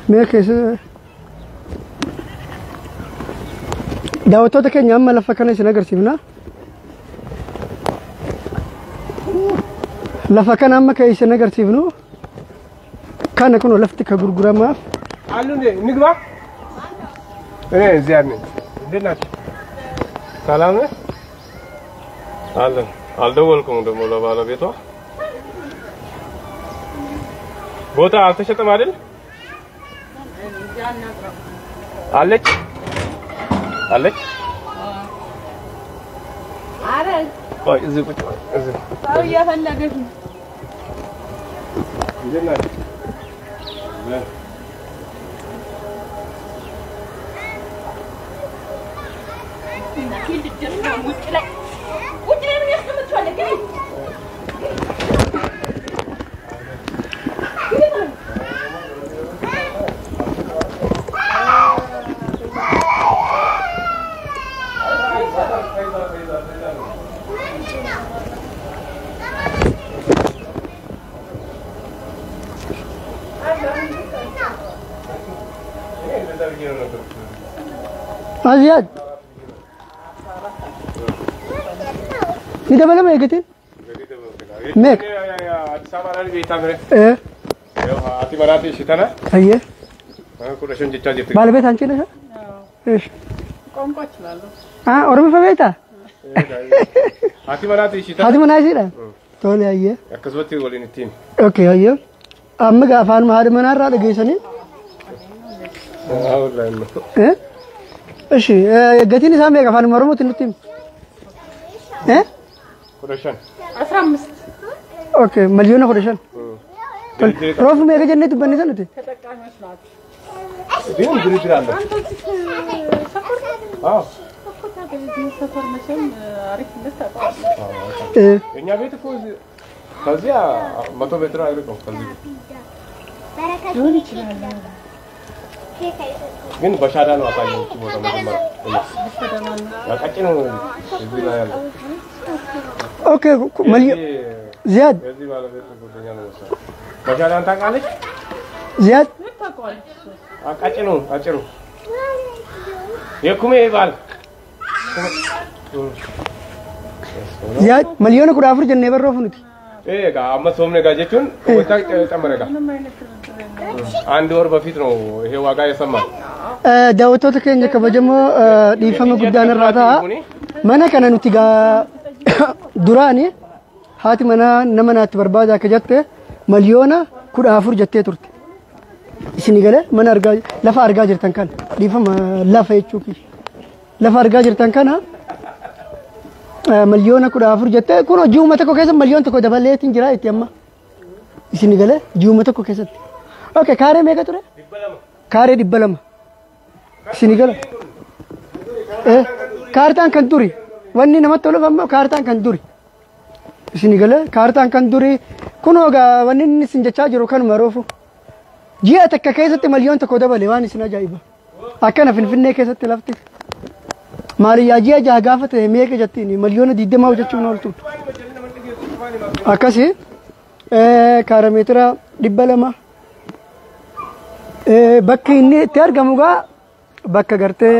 [SPEAKER 1] Mee keessa daawwattoota keenya amma lafa kana isin agarsiifna. Lafa kana amma kan isin agarsiifnu kana kun lafti ka gurguramaaf.
[SPEAKER 2] አሉ እንዴ እንግባ። እኔ እዚያ ነኝ። እንዴት ናችሁ? ሰላም ነህ? አለን። አልደወልኩም ደግሞ ለባለቤቷ። ቦታ አልተሸጠም አይደል? አለች አለች።
[SPEAKER 6] አረ
[SPEAKER 2] ቆይ እዚህ ቁጭ በል እዚህ።
[SPEAKER 6] ሰው እየፈለገች ነው።
[SPEAKER 2] እንዴት ናችሁ?
[SPEAKER 6] ውጭ ላይ ምን ያስቀምጥሻል? ግቢ
[SPEAKER 1] Aziyad. Ni dabalama eegatiin? Meeqa?
[SPEAKER 2] አዲስ አበባ ላይ ቤታ ምረ አቲ መራቲ ሽተና
[SPEAKER 1] Hayyee.
[SPEAKER 2] 15 jechaa jirti.
[SPEAKER 1] ባለቤት አንቺ ነሽ? እሺ።
[SPEAKER 6] ቋንቋ እችላለሁ።
[SPEAKER 1] Oromoo beektaa?
[SPEAKER 2] Haati manaatii ishii
[SPEAKER 1] Haati manaa ishiidha? Tole hayyee.
[SPEAKER 2] Akkasumatti waliin ittiin.
[SPEAKER 1] Okay hayyee. Amma gaa afaanuma haadha manaarraa dhageessanii? እሺ gatiin isaa meeqa afaanuma Oromootiin nutti himi?
[SPEAKER 2] 15.
[SPEAKER 6] 15.
[SPEAKER 1] Okay 15,000,000. Roofu meeqa jennee dubbanne sana nuti?
[SPEAKER 6] ተጠቃሚዎች ናቸው።
[SPEAKER 2] ግን ድርድር አለ።
[SPEAKER 6] አንተ እዚህ ሰፈር
[SPEAKER 2] አዎ
[SPEAKER 6] እኮ ታዲያ እዚህ ሰፈር መቼም አሪፍነት ታውቀዋለህ።
[SPEAKER 2] እኛ ቤት እኮ ከዚያ 100 ሜትር አይርቅም። ከዚህ
[SPEAKER 6] ሊሆን ይችላል።
[SPEAKER 2] ግን በሻዳ ነው አሳየው። እቺ ቦታ መጀመሪያ ቀጭን ነው እዚህ ላይ ያለው።
[SPEAKER 1] Okay ዚያድ
[SPEAKER 2] የዚህ ባለቤት ጓደኛ ነው መሰለኝ። በሻዳን ታውቃለች?
[SPEAKER 1] Ziyaad
[SPEAKER 2] ቀጭኑ አጭሩ የኩሜ ባል
[SPEAKER 1] Ziyaad 14,000,000 jennee barroofu nuti.
[SPEAKER 2] Egaa amma soomne gaa jechuun wanta cammane gaa አንድ ወር በፊት ነው ይሄ ዋጋ የሰማው።
[SPEAKER 1] Daawwattoota keenya kabajamoo dhiifama guddaan irraa ta'a. Mana kana nuti gaa duraani haati manaa nama naatti barbaada akka jette 14,000,000 jettee turte. Isinii galee mana argaa lafa argaa jirtan kana dhiifama lafa jechuu kiyya. Lafa argaa jirtan kana 14,000,000 jettee kun ji'uma tokko keessa 1,000,000 dabaleetiin jira itti amma. Isinii galee ji'uma tokko keessatti. Okay, kaaree meeqa ture? Kaaree 200. Isinii gala. Kaartaan kan duri. Wanni namatti toluuf ammoo kaartaan kan duri. Isinii gala kaartaan kan duri kunoo gaa wanni inni isin jechaa jiru kanuma roofu. Ji'a takka keessatti 1,000,000 dabale waan isin ajaa'iba. Akkana Finfinnee keessatti lafti. Maaliyyaa ji'a jaha gaafa ta'e meeqa jettiin 20,000,000 hojjechuun ooltu. Akkasi kaarameetira 200. Bakki inni itti argamu gaa bakka gartee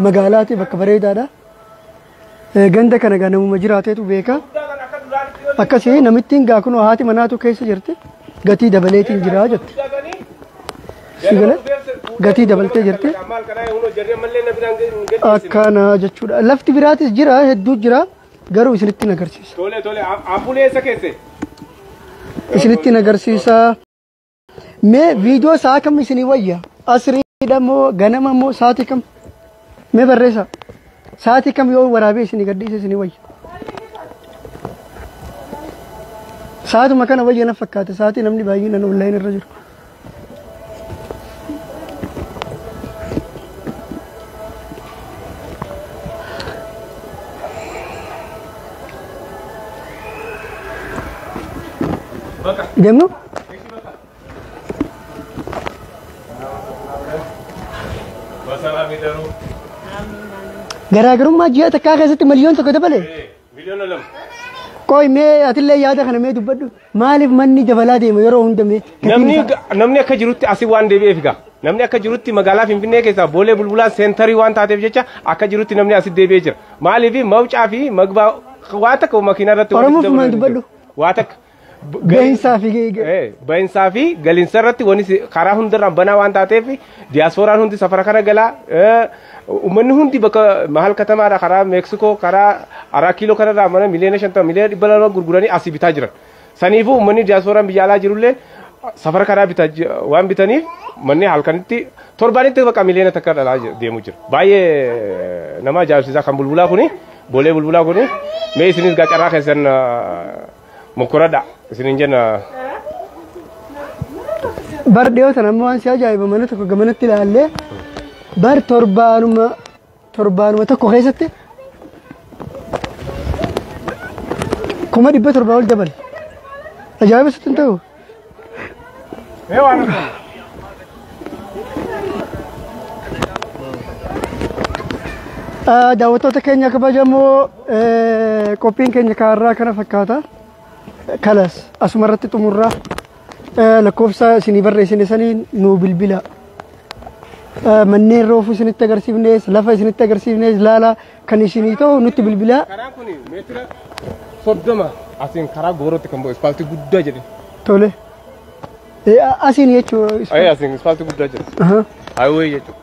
[SPEAKER 1] magaalaati bakka bareedaadha. Ganda kana gaa namuma jiraateetu beeka. Akkasii namittiin gaa kunoo haati manaatu keessa jirti. Gatii dabaleetiin jira jetti. Sigale gatii dabaltee jirti. Akkana jechuudha. Lafti biraatis jira hedduu jira garuu isinitti agarsiisa.
[SPEAKER 2] Tole tole ampulee eessa keesse?
[SPEAKER 1] Isinitti agarsiisa. Mee viidiyoo sa'a kam isinii wayya? Asriidha moo ganama moo sa'aatii kam? Mee barreessa. Sa'aatii kam yoo waraabee isinii gadhiise isinii wayya? Sa'aatuma kana wayya na fakkaata. Sa'aatii namni baay'inaan onlaayinii irra jiru. Deemnu? Garaagarummaa ji'a takkaa keessatti 1,000,000 dabale?
[SPEAKER 2] 2,000,000.
[SPEAKER 1] Qoy mee atillee yaada kana mee dubbadhu. Maaliif manni dabalaa deema yeroo hunda mee?
[SPEAKER 2] Namni akka jirutti asii waan deebi'eef gaa. Namni akka jirutti magaalaa Finfinnee keessaa Boolee Bulbulaan seentarii waan taateef jecha akka jirutti namni asii deebi'ee jira. Maaliif mawcaa fi magbaa waa takka makiinaa irratti
[SPEAKER 1] Oromoof maal dubbadhu?
[SPEAKER 2] Waa takka.
[SPEAKER 1] Bahinsaa
[SPEAKER 2] fi galiinsa irratti wanni karaa hundarraan banaa waan taateef diyaaspooraan hundi safara kana galaa uummanni hundi bakka mahal katamaadha karaa Meeksikoo karaa 4 kiiloo kanarraa mana 50,000,000 200,000,000 gurguranii asii bitaa jiran. Saniifuu uummanni diyaaspooraan biyya alaa jirullee safara kanaa bitaa waan bitaniif manni halkanitti torbaanitti bakka 1,000,000 dhalaa deemu jira. Baay'ee nama ajaa'ibsiisaa kan Bulbulaa kuni Boolee Bulbulaa kuni mee isinis gaa carraa keessan mokoradha isinin jenna.
[SPEAKER 1] Bar dhiyoo tana ammoo waan si ajaa'iba mana tokko gamanatti ilaallee bar torbaanuma tokko keessatti 700,000 ol dabale. Ajaa'iba sitti hin ta'u? Daawwattoota keenya kabajamoo qophiin keenya kaarraa kana fakkaata. Kalas asumarratti xumurraa lakkoofsa isinii barreessine saniin nuu bilbila. Manneen roofuu isinitti agarsiifnes lafa isinitti agarsiifnes laala kan isinii ta'u nutti bilbila.
[SPEAKER 2] Karaan kun meetira 30 asiin karaa goorootti kan bu'u ispaaltii guddaa jedhe.
[SPEAKER 1] Tole. Asiin jechuudha.
[SPEAKER 2] Asiin ispaaltii guddaa jedhe. Hayiwee jechuudha.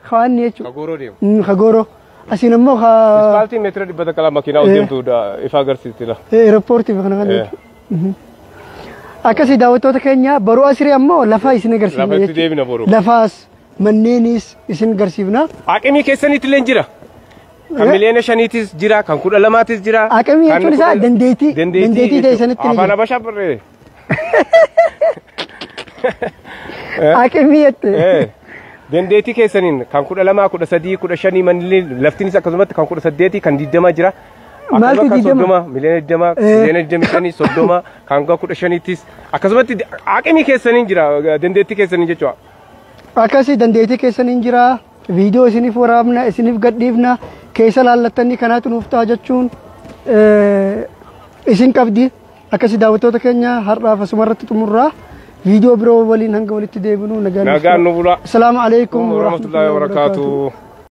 [SPEAKER 1] Kawaanni jechuudha.
[SPEAKER 2] Kagooroo deemu.
[SPEAKER 1] Kagooroo. Asiin ammoo
[SPEAKER 2] Ispaaltii meetira 100 makiinaa ol deemtu ifa agarsiisti.
[SPEAKER 1] Eerpoortii kana kana jechuudha. Akkasii daawwattoota keenya baruu asirii ammoo lafa isin agarsiifna
[SPEAKER 2] Lafa itti deebina boruu.
[SPEAKER 1] Lafaas manneenis isin agarsiifna.
[SPEAKER 2] Aqimii keessanitti illee jira. Kan 5,000,000 jira, kan 12,000 jira.
[SPEAKER 1] Aqimii jechuun isaa dandeettii. Dandeettii ta'e sanitti ni
[SPEAKER 2] Afaan
[SPEAKER 1] jira.
[SPEAKER 2] Habashaa barree.
[SPEAKER 1] Aqimii jette.
[SPEAKER 2] Dandeettii keessaniin kan 12, 13, 15 manni laftinis akkasumatti kan 18 kan 20 jira.
[SPEAKER 1] Maaltu
[SPEAKER 2] Akkasuma kan
[SPEAKER 1] 20?
[SPEAKER 2] 30, 20,000,000, 25,000, 30 kan 15 akkasumatti aqimii keessaniin jira dandeettii keessaniin jechuudha.
[SPEAKER 1] Akkasii dandeettii keessaniin jira. Viidiyoo isiniif waraabna, isiniif gadhiifna, keessa laallattanii kanaatu nuuf ta'a jechuun isin qabdi. Akkasii daawwattoota keenya har'aaf asumarratti xumurraa. Viidiyoo biroo waliin hanga walitti deebinu nagaan
[SPEAKER 2] Nagaan nu bula.
[SPEAKER 1] Assalaamu alaikum
[SPEAKER 2] Warahmatullahi wabarakatuh.